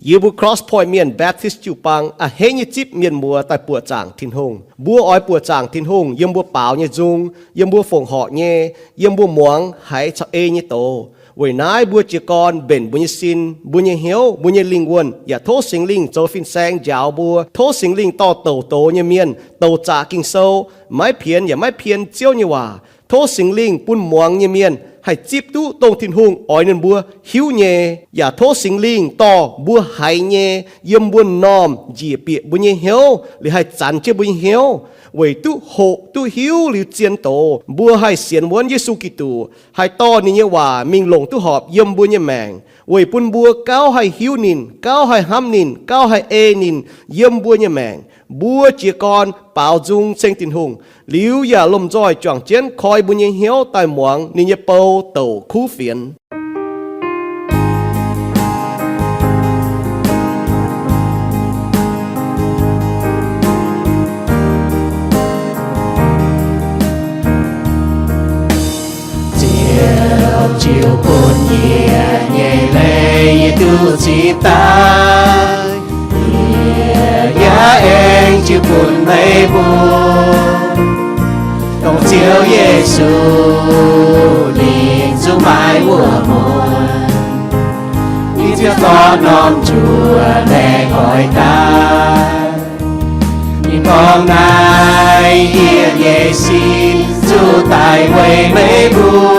Yie mbuo Cross Point Mienh Baptist jiu-baang a'hneiv nyei zipv mienh muoz daaih buoqc zaangc Tin-Hungh. Mbuo oix buoqc zaangc Tin-Hungh yiem mbuo baaux nyei nzung, yiem mbuo fongc horc nyei, yiem mbuo muangx haiz caux ei nyei doz. Weic naaiv mbuo jiez gorn mbenc mbuo nyei sin, mbuo nyei hnyouv, mbuo nyei lingh wuonh, yaac tov Singx Lingh zoux fin-saeng njaaux mbuo. Tov Singx Lingh dorh douc doz nyei mienh, douc zaqc Ging-Sou, maiv pienx yaac maiv pien Ziouv nyei waac. Tov Singx Lingh bun muangx nyei mienh haih zipv duqv dongh Tin-Hungh oix ninh mbuo hiuv nyei, yaac tov Singx Lingh dorh mbuo haiz nyei yiem mbuo m'normh njiec bieqc mbuo nyei hnyouv, liuz haih zanx jienv mbuo nyei hnyouv, weic duqv hoqc duqv hiuv liuz zien doz, mbuo haih sienx wuonv Yesu Giduc, haih dorh ninh nyei waac mingh longc duqv horpc yiem mbuo nyei maengc, weic bun mbuo gauh haih hiuv ninh, gauh haih hnamv ninh, gauh haih ei ninh yiem mbuo nyei maengc. Mbuo jiez gorn baaux nzung ceng Tin-Hungh, liuz yaac lomh nzoih juangc jienv koi mbuo nyei hnyouv daaih muangx ninh nyei bou douc kuv fienx. Ziouv jiu bun yie nyei leiz yie duqv zipv daaih, yie yaac aengx jiu bun meih mbuo, dongh Ziouv Yesu ninh zungv maiv wuov muonz, ninh ziouc zorqv norm njuov maengc oix daaih. Ninh gorngv naaiv, yie nyei sin zuqc daic weic meih mbuo.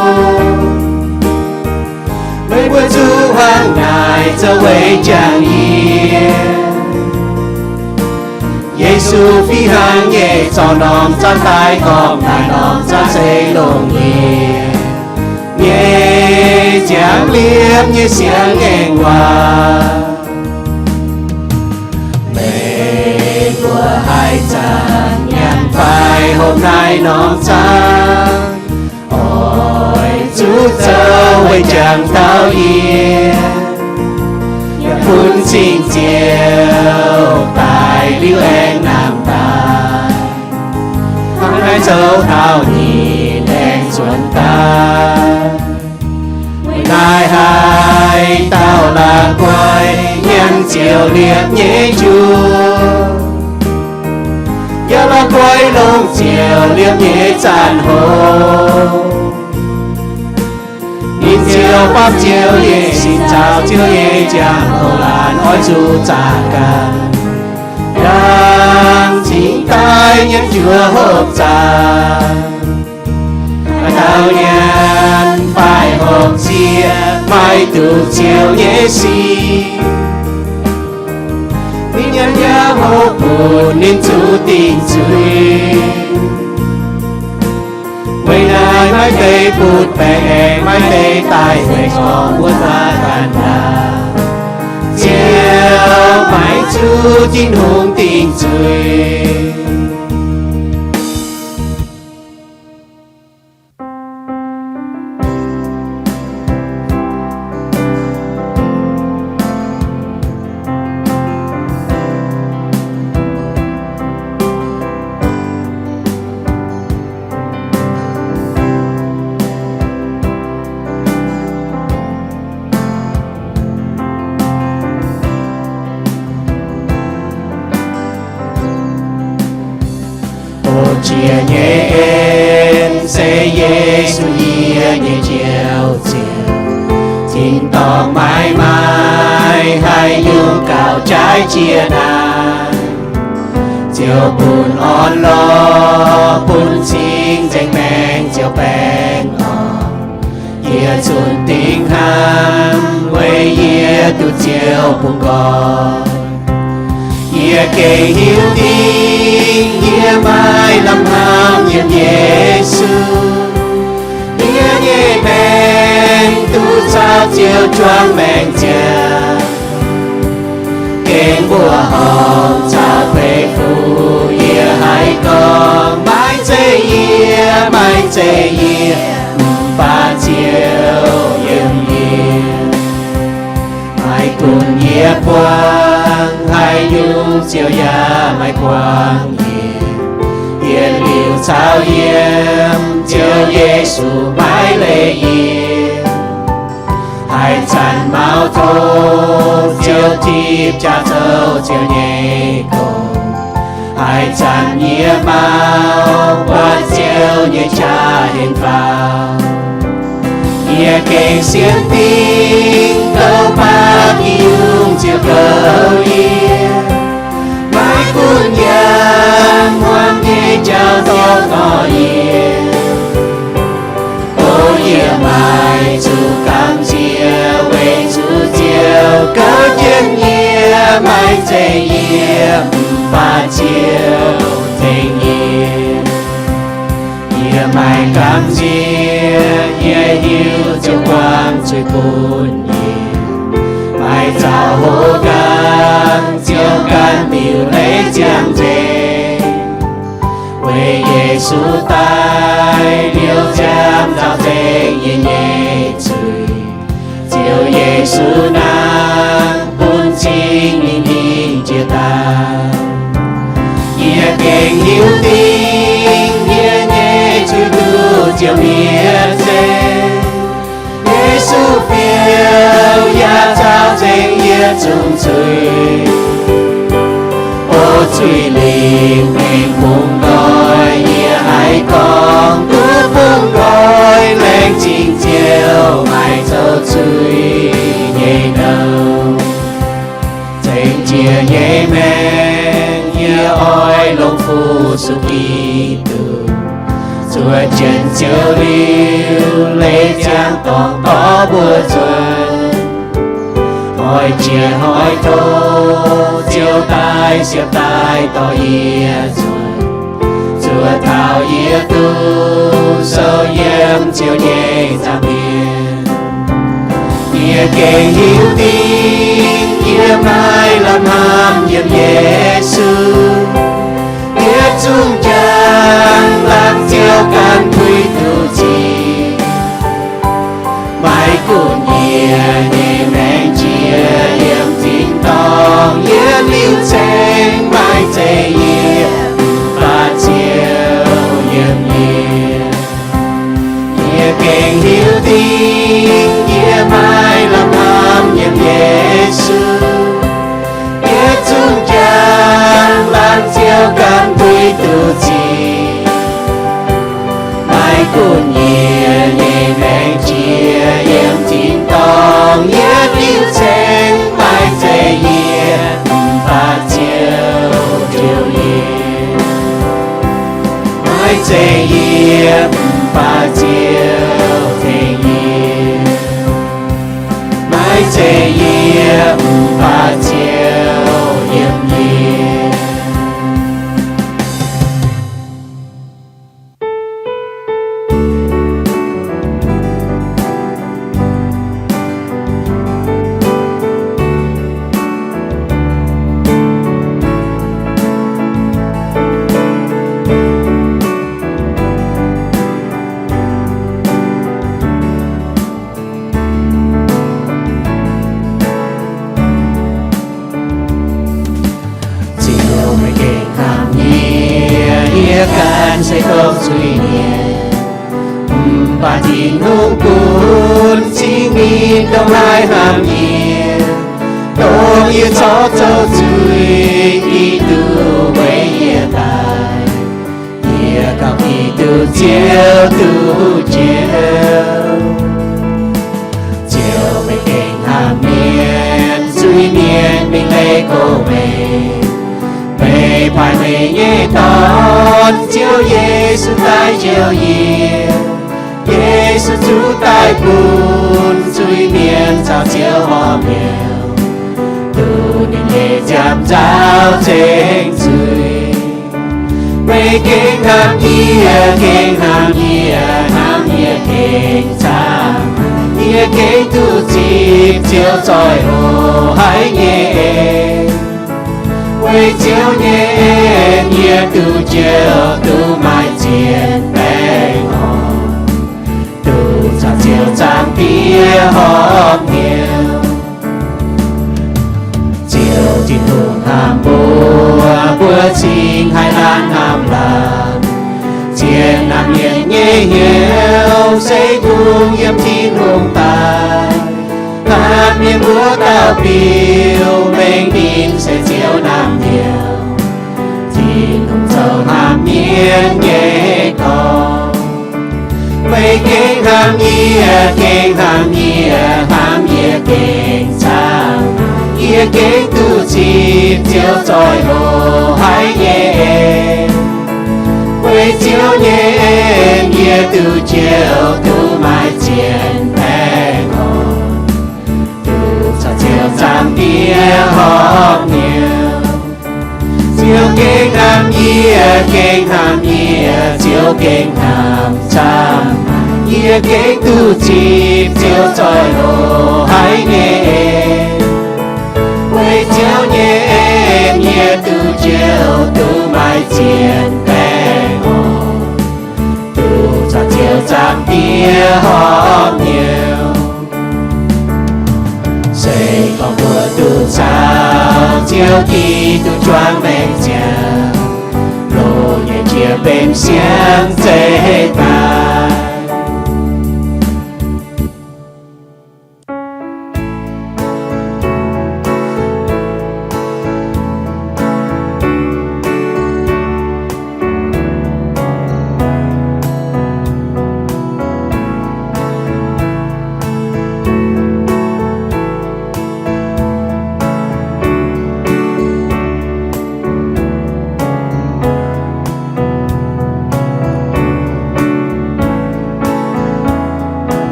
Meih mbuo zuqc hmuangv naaic zoux weic jangx yie. Yesu fih hnangv nyei zorqv norm zaanv daaih gorngv naaiv norm zaanv se longc yie nyei ziangx liemh nyei siang-ngaengc waac. Meih mbuo haih zanc nyanc fai hopv naaiv norm zaanv, oix zuqc zoux weic jangx taux yie, yaac bun Singx Nziex daaih liuz aengx nangh daaih, hnangv naaiv zoux taux ninh aengx nzuonx daaih. Weic naaiv haaix dauh la'guaih nyanc ziouc liepc nyei njuov, yaac la'guaih longc ziouc liepc nyei zaanv hoc, ninh ziouc baamh Ziouv nyei sin caux Ziouv nyei jangx-hoc laanh oix zuqc zaah ganh, yangh cingx daaih nyanc njuov hopv zaanv. Haaix dauh nyanc fai hopv nziex maiv duqv Ziouv nyei sin, ninh nyanc yaac hopv bun ninh zuqc dingc zuiz. Weic naaiv maiv deix butv-baengc aengx maiv deix daaih weic gorngv wuov daaih ganh ndaangc, Ziouv maiv zuqc Tin-Hungh dingc zuiz. Hopv jiex nyei en se Yesu yie nyei Njoux Ziouv. Tin-dorngh maiv maaih haaix nyungc gauh jaaix jiex naaiv. Ziouv bun orn-lorqc, bun cing-nzengc maengc ziouc baengh orn. Yie zunc dingc hnamv weic yie duqv Ziouv bungx nqoi. Yie gengh hiuv dingc yie maiv lamh hnamv yiem Yesu. Yie nyei maengc duqv caux Ziouv juangc maengc ziangh. Gengh mbuoqc horngh caux beiv fuqv yie haih gorngv, maiv zeiz yie, maiv zeiz yie, mv-baac Ziouv yiem yie. Maiv gunv yie buangh haaix nyungc, Ziouv yaac maiv buangh yie. Yietc liuz caux yiem, Ziouv Yesu maiv leih yie. Haaix zanc maux tov Ziouv tipv jaax zoux Ziouv nyei gong. Haaix zanc yie maux buatc Ziouv nyei qaqv henv faaux. Yie gengh sienx dingc douc baac Tin-Hungh Ziouv goux yie. Maiv gunv yiem wuom nyei jauv-dorngh dorh yie. O yie maaih zuqc gamh nziex weic zuqc Ziouv goux jienv yie, maiv zeiz yie mv baac Ziouv tengx yie. Yie maaih gamh nziex, yie hiuv Ziouv buangh zuiz bun yie. Maaih zaux hlo ganh, Ziouv ganh liuc leiz ziangh nzengc. Weic Yesu daaih liouh ziangh nzaaux nzengc yie nyei zuiz. Ziouv Yesu naaiv bun Singx Lingh mingh jiex daaih. Yie gengh hiuv dingc yie nyei zuiz nduqc Ziouv mienh se Yesu fiouv yaac nzaaux nzengc yie zungv zuiz. O zuiz lingh mengh bung nqoi, yie haiz gorngv duqv bung nqoi, laengz zingh Ziouv maaih zoux zuiz nyei nouh. Zengc jiex nyei maengc yie oix longc fu-sux Giduc, zuov jienv Ziouv liuc leiz ziangh dorngx dorh mbuo nzuonx. Oix jiex oix tov Ziouv daaih siepv daaih dorh yie nzuonx, zuov taux yie duqv sou yiem Ziouv nyei nza'hmien. Yie gengh hiuv dingc yie maiv lamh hnamv yiem Yesu. Yie zungv njang laangz Ziouv ganh puix duqv zingh. Maiv gunv yie nyei maengc jiex yiem tin-dorngh, yie liuc ceng maiv zeiz yie mv baac Ziouv yiem yie. Yie gengh hiuv dingc yie maiv lamh hnamv yiem Yesu. Yie zungv njang laangz Ziouv ganh puix duqv zingh. Maiv gunv yie nyei maengc jiex yiem tin-dorngh, yie liuc ceng maiv zeiz yie mv baac Ziouv njoux yie. Maiv zeiz yie mv baac Ziouv tengx yie. Maiv zeiz yie mv baac Ziouv yiem yie. Ziouv meih gengh hnamv yie, yie ganh se dongh zuiz-mienh. Mv baac Tin-Hungh gunv Singx Lingh dongh laih hnamv yie, dongh yie corc zoux zuiz, Giduc weic yie daic. Yie gauh Giduc Ziouv duqv njoux. Ziouv meih gengh hnamv mienh, zuiz-mienh mingh leiz gox meih. Meih paaiv meih nyei Dorn, Ziouv Yesu, daaih njoux yie. Yesu zuqc daaih bun zuiz-mienh caux Ziouv horpc hnyouv, duqv ninh nyei nziaamv nzaaux ceng zuiz. Meih gengh hnamv yie, gengh hnamv yie, hnamv yie gengh camv. Yie gengh duqv zipv Ziouv zoih hoc haic nyei en. Weic Ziouv nyei en yie duqv njoux, duqv maaih zien baengh orn, duqv caux Ziouv Zaangc Diex horpc hnyouv. Ziouv Tin-Hungh hnamv mbuo, mbuo cingx haih laanh hnamv laanh. Zien hnamv mienh nyei hnyouv se kungx yiem Tin-Hungh daaih. Hnamv mienh mbuo dauh biux mengh ninh se Ziouv naamh nyouz, Tin-Hungh zoux hnamv mienh nyei dorngx. Meih gengh hnamv yie, gengh hnamv yie, hnamv yie gengh camv. Yie gengh duqv zipv Ziouv zoih loz-hnoi nyei en. Weic Ziouv nyei en yie duqv njoux, duqv maaih zien baengh orn, duqv caux Ziouv zaangc Diex horpc nyouz. Ziouv gengh hnamv yie, gengh hnamv yie, Ziouv gengh hnamv camv. Yie gengh duqv zipv Ziouv zoih loz-hnoi nyei en. Weic Ziouv nyei en yie duqv njoux, duqv maaih zien baengh orn, duqv caux Ziouv zaangc Diex horpc nyouz. Se gorngv mbuo duqv caux Ziouv Giduc juangc maengc ziangh, loz nyei jiex benx siang zeiv daaih.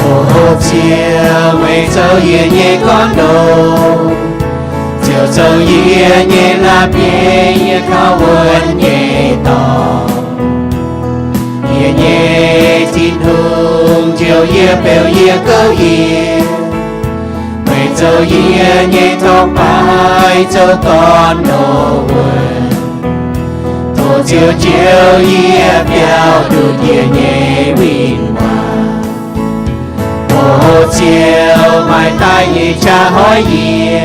O Ziouv, meih zoux yie nyei gorn-ndoqv, Ziouv zoux yie nyei la'bieiv, yie kaux wuonx nyei dorngx. Yie nyei Tin-Hungh, Ziouv yie beu yie gouv yie. Meih zoux yie nyei torngv-baaix, zoux gorn-ndoqv wuonx. Tov Ziouv njoux yie, biaux ndutc yie nyei win-wangc. O Ziouv, maaih daaih nyei qaqv hoiv yie,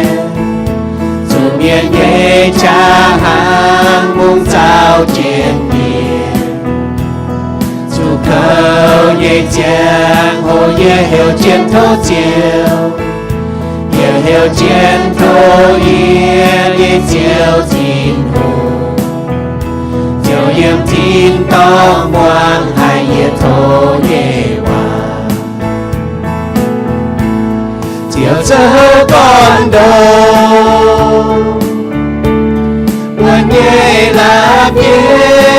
zuqc mienh nyei qaqv hnaangx mungv zaaux jienv yie. Zuqc kouv nyei ziangh hoc yie heuc jienv tov Ziouv, yie heuc jienv tov yie nyei Ziouv Tin-Hungh. Ziouv yiem tin-dorngh muangx haiz yie tov nyei waac. Ziouv zoux gorn-ndoqv, wuonx nyei la'bieiv,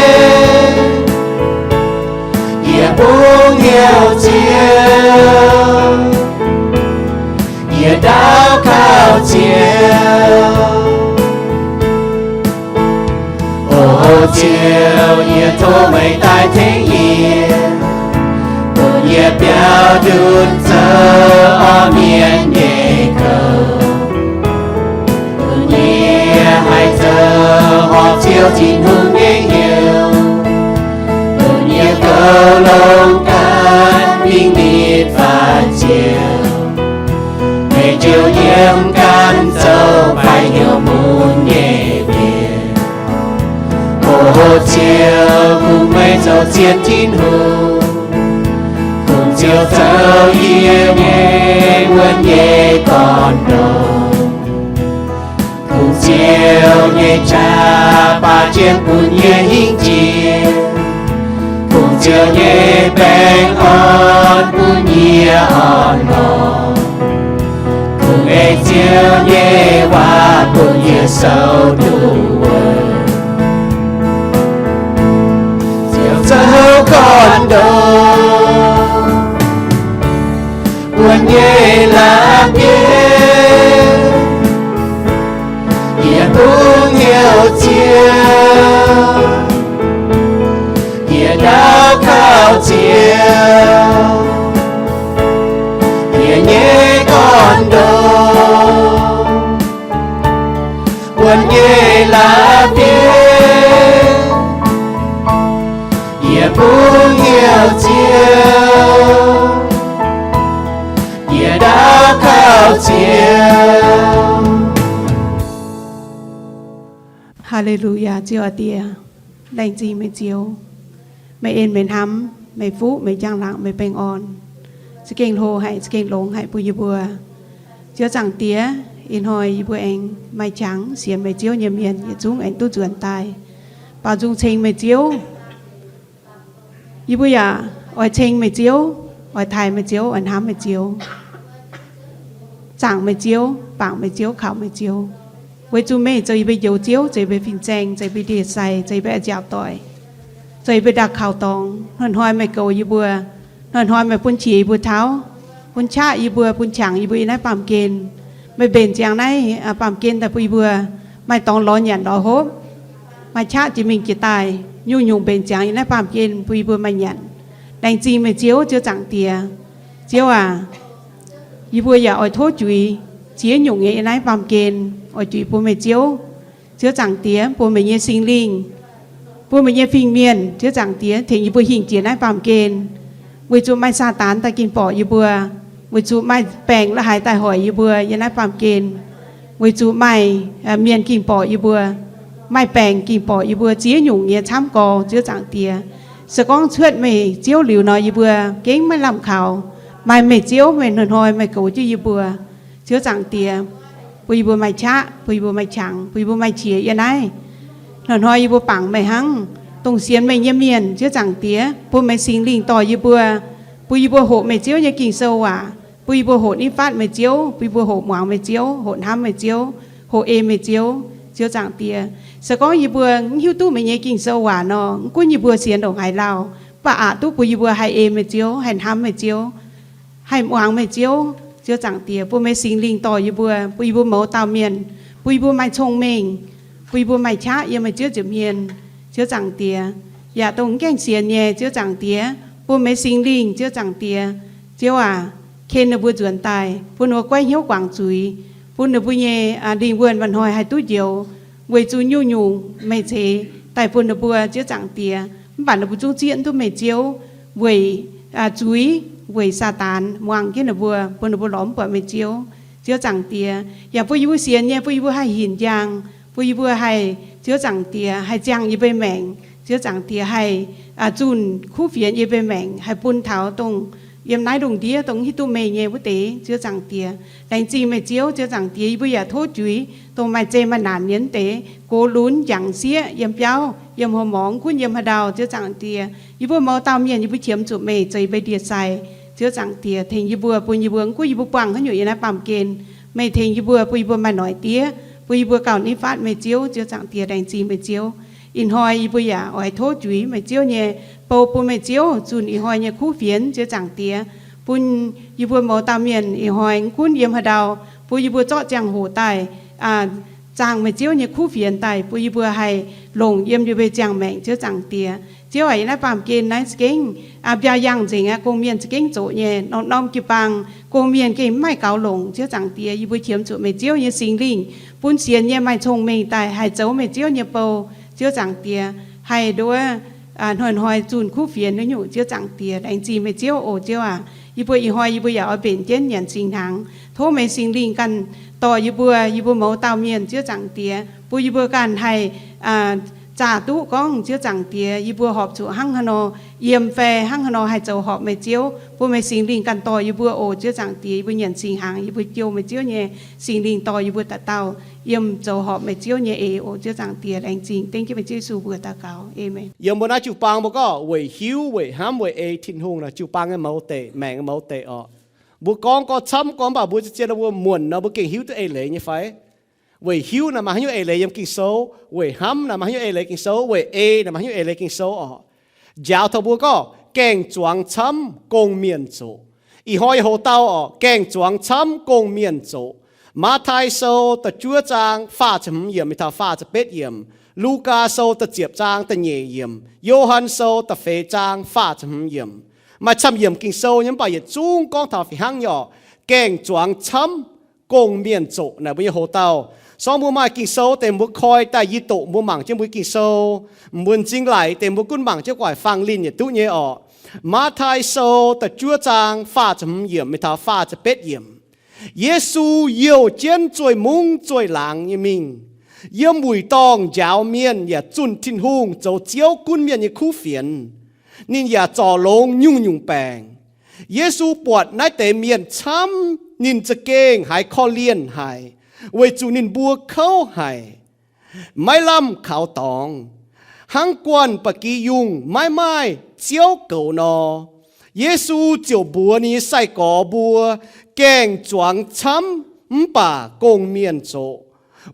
yie bungx heuc Ziouv, yie daux gaux Ziouv. O Ziouv, yie tov meih daaih tengx yie, bun yie biaux ndutc zoux orv mienh nyei gouv, bun yie haih zoux horpc Ziouv Tin-Hungh nyei hnyouv, bun yie gouv longx ganh, mingh nitv faix Ziouv. Meih njoux yiem ganh zoux faix hnyouv mun nyei mienh. O Ziouv, kungx meih zoux zien Tin-Hungh, kungx Ziouv zoux yie nyei wuonx nyei gorn-ndoqv. Kungx Ziouv nyei qaqv baac jienv bun yie hingh jiex. Kungx Ziouv nyei baengh orn bun yie orn-lorqc. Kungx ei Ziouv nyei waac bun yie sou duqv wuonx. Ziouv zoux gorn-ndoqv, wuonx nyei la'bieiv, yie bungx heuc Ziouv, yie daux gaux Ziouv, yie nyei gorn-ndoqv, wuonx nyei la'bieiv, yie bungx heuc Ziouv, yie daux gaux Ziouv. Haa^le^lu^yaa, Ziouv aac Diex, laengz zingh meih Ziouv. Meih en meih hnamv, meih fuqv, meih njang-laangc, meih baengh orn. za'gengh hlo haic, za'gengh longx haic bun yie mbuo. Ziouv Zaangc Diex, ih hnoi yie mbuo aengx maaih qangx sienx meih Ziouv nyei mienh yietc zungv aengx duqv nzuonx daaih. Baaux nzung ceng meih Ziouv. Yie mbuo yaac oix ceng meih Ziouv, oix taaih meih Ziouv, oix hnamv meih Ziouv, zaangc meih Ziouv, bangc meih Ziouv, kaux meih Ziouv. Weic zuqc meih zoux yie mbuo njoux Ziouv, zoux yie mbuo fin-saeng, zoux yie mbuo ndie-sai, zoux yie mbuo a'nziaauc doic, zoux yie mbuo ndau kaux dorngx. Hnoi-hnoi meih goux yie mbuo, hnoi-hnoi meih bun qiex yie mbuo tauv, bun qaqv yie mbuo, bun qangx yie mbuo yiem naaiv baamh gen. Meih mbenc ziangx naaiv baamh gen daaih bun yie mbuo maaih dorngx lorz nyanc lorz hopv, maaih qaqv jiex mingh jiex daaih, nyungc-nyungc mbenc ziangx yiem naaiv baamh gen bun yie mbuo maaih nyanc. Laengz zingh meih Ziouv, Ziouv Zaangc Diex. Ziouv aac, yie mbuo yaac oix tov juix ziex nyungc nyei yiem naaiv baamh gen, oix juix bun meih Ziouv. Ziouv Zaangc Diex, bun meih nyei Singx Lingh, bun meih nyei fin-mienh, Ziouv Zaangc Diex, tengx yie mbuo hingh jiex naaiv baamh gen. Weic zuqc maaih Saadaan daaih gengh borqc yie mbuo, weic zuqc maaih baengc la'haaix daaih hoic yie mbuo yiem naaiv baamh gen, weic zuqc maaih mienh gengh borqc yie mbuo, maaih baengc gengh borqc yie mbuo ziex nyungc nyei camv gorx, Ziouv Zaangc Diex. Se gorngv cuotv meih Ziouv liuz nor, yie mbuo gengh maiv lamh kaux. Maaih meih Ziouv, meih hnoi-hnoi meih goux jienv yie mbuo, Ziouv Zaangc Diex, bun yie mbuo maaih qaqv, bun yie mbuo maaih qangx, bun yie mbuo maaih qiex yiem naaiv. Hnoi-hnoi yie mbuo bangc meih hnangv. Dongh sienx meih nyei mienh, Ziouv Zaangc Diex, bun meih Singx Lingh dorh yie mbuo, bun yie mbuo hoqc meih Ziouv nyei Ging-Sou waac, bun yie mbuo hoqc nitv fatv meih Ziouv, bun yie mbuo hoqc muangx meih Ziouv, hoqc hnamv meih Ziouv, hoqc ei meih Ziouv, Ziouv Zaangc Diex. Se gorngv yie mbuo mv hiuv duqv meih nyei Ging-Sou waac nor, mv gunv yie mbuo sienx ndongc haaix lauh, mv baac aqc duqv bun yie mbuo haih ei meih Ziouv, haih hnamv meih Ziouv, haih muangx meih Ziouv. Ziouv Zaangc Diex, bun meih Singx Lingh dorh yie mbuo, bun yie mbuo mouz dauh mienh, bun yie mbuo maaih cong-mengh, bun yie mbuo maaih qaqv yiem meih Ziouv nza'hmien, Ziouv Zaangc Diex. Yaac dongh mv gaengh sienx nyei, Ziouv Zaangc Diex, bun meih Singx Lingh, Ziouv Zaangc Diex. Ziouv aac, ken ninh mbuo nzuonx daaih, bun ninh mbuo goiv hnyouv guangc zuiz, bun ninh mbuo nyei lingh wuonh mba'hnoi haih duqv njoux, weic zuqc nyungc-nyungc meih ceix daaih bun ninh mbuo, Ziouv Zaangc Diex, mv baac ninh mbuo zungv zieqv mv duqv meih Ziouv, weic zuiz, weic Saadaan muangx jienv ninh mbuo, bun ninh mbuo lorz mv buatc meih Ziouv, Ziouv Zaangc Diex. Yaac bun yie mbuo sienx nyei, bun yie mbuo haih hinc njang, bun yie mbuo haih, Ziouv Zaangc Diex, haih ziangh yie mbuo maengc, Ziouv Zaangc Diex, haih zunh kuv fienx yie mbuo maengc, haih bun taux dongh yiem naaiv lungh ndiev dongh mv hiuv duqv meih nyei wuov deix, Ziouv Zaangc Diex. Laengz zingh meih Ziouv, Ziouv Zaangc Diex, yie mbuo yaac tov juix dongh maaih zeqc maaih naanc nyei wuov deix, gox lunx, njangc sieqv, yiem biauv, yiem horqc morngx, mv gunv yiem haaix ndau, Ziouv Zaangc Diex. Yie mbuo mouz dauh mienh, yie mbuo qiemx zuqc meih zoux yie mbuo ndie-sai, Ziouv Zaangc Diex, tengx yie mbuo, bun yie mbuo mv gunv yie mbuo buangh haaix nyungc yiem naaiv baamh gen, meih tengx yie mbuo, bun yie mbuo maaih noic diev, bun yie mbuo gauh nitv fatv meih Ziouv, Ziouv Zaangc Diex. Laengz zingh meih Ziouv. Ih hnoi yie mbuo yaac oix tov juix meih Ziouv nyei bou bun meih Ziouv zunh ih hnoi nyei kuv fienx, Ziouv Zaangc Diex, bun yie mbuo mouz dauh mienh ih hnoi mv gunv yiem haaix ndau, bun yie mbuo zorqv ziangh hoc daaih zaangh meih Ziouv nyei kuv fienx daaih, bun yie mbuo haih longc yiem yie mbuo nyei ziangh maengc, Ziouv Zaangc Diex. Ziouv aac, yiem naaiv baamh gen naaiv za'gengh mbiaauc yangh nzengc aqv. Gong-mienh za'gengh zoqc nyei, norm-norm jiu-baang gong-mienh gengh mv maaih gaux longc, Ziouv Zaangc Diex. Yie mbuo qiemx zuqc meih Ziouv nyei Singx Lingh bun sienx nyei maaih cong-mengh daaih haih zoux meih Ziouv nyei bou, Ziouv Zaangc Diex, haih nduov hnoi-hnoi zunh kuv fienx naaiv nyungc, Ziouv Zaangc Diex. Laengz zingh meih Ziouv oc, Ziouv aac. Yie mbuo ih hnoi yie mbuo yaac oix mbenc jienv nyanc singx hnaangx. Tov meih Singx Lingh ganh dorh yie mbuo, yie mbuo mouz dauh mienh, Ziouv Zaangc Diex, bun yie mbuo ganh haih zaah duqv gorngv, Ziouv Zaangc Diex, yie mbuo horpc zuqc hnangv haaix nor yiem fai hnangv haaix nor haih zoux horpc meih Ziouv, bun meih Singx Lingh ganh dorh yie mbuo oc, Ziouv Zaangc Diex. Yie mbuo nyanc singx hnaangx, yie mbuo jouh meih Ziouv nyei Singx Lingh dorh yie mbuo dauh dauh yiem zoux horpc meih Ziouv nyei eix oc, Ziouv Zaangc Diex. Laengz zingh dengv jienv meih Ziouv Yesu mbuox daux gaux. Aamen. Yiem mbuo naaiv jiu-baang mbuo gorngv weic hiuv, weic hnamv, weic ei Tin-Hungh nor, jiu-baang nyei mouz deic, maengc nyei mouz deic oc. Mbuo gorngv, gorngv camv gorngv, mv baac mbuo zien-zien nor mbuo muonc nor mbuo gengh hiuv duqv eix leiz nyei fai? Weic hiuv naaic maaih haaix nyungc eix leiz yiem Ging-Sou, weic hnamv naaic maaih haaix nyungc eix leiz Ging-Sou, weic ei naaic maaih haaix nyungc eix leiz Ging-Sou oc. Njaaux taux mbuo gorngv gaeng-zuangx camv gong-mienh zoqc. Ih hnoi yie hoc dau oc, gaeng-zuangx camv gong-mienh zoqc. Matv^taai Sou da'juov zaang faah ziepc hmz yiemc mingh taux faah ziepc betv yiemc, Lugaa Sou da'ziepc zaang da'nyeic yiemc, Yo^han Sou da'feix zaang faah ziepc hmz yiemc. Maaih camv yiemc Ging-Sou nyei, mv baac yietc zungv gorngv taux fih hnangv nyei oc, gaeng-zuangx camv gong-mienh zoqc naaic mbuo nyei hoc dau. Sorng mbuo maaih Ging-Sou deix mbuo koi daaih yie doqc mbuo mangc jienv mbuo Ging-Sou, mbuo m'zing laic deix mbuo gunv mangc jienv guaaic fang linh yietc duqv nyei orqc. Matv^taai Sou da'juov zaang faah ziepc hmz yiemc mingh taux faah ziepc betv yiemc. Yesu youh jienv zueih mungv zueih laangz nyei mingh, yiem wuic dorngh njaaux mienh yaac zunh Tin-Hungh zoux Ziouv gunv mienh nyei kuv fienx. Ninh yaac zorc longx nyungc-nyungc baengc. Yesu buatc naaiv deix mienh camv, ninh za'gengh haiz korv-lienh haic, weic zuqc ninh mbuo kouv haic, maiv lamh kaux dorngx, hnangv guanh ba'gi yungh maiv maaih ziouv goux nor. Yesu ziouc mbuox ninh nyei sai-gorx mbuo, Gaeng-zuangx camv, mv baac gong-mienh zoqc.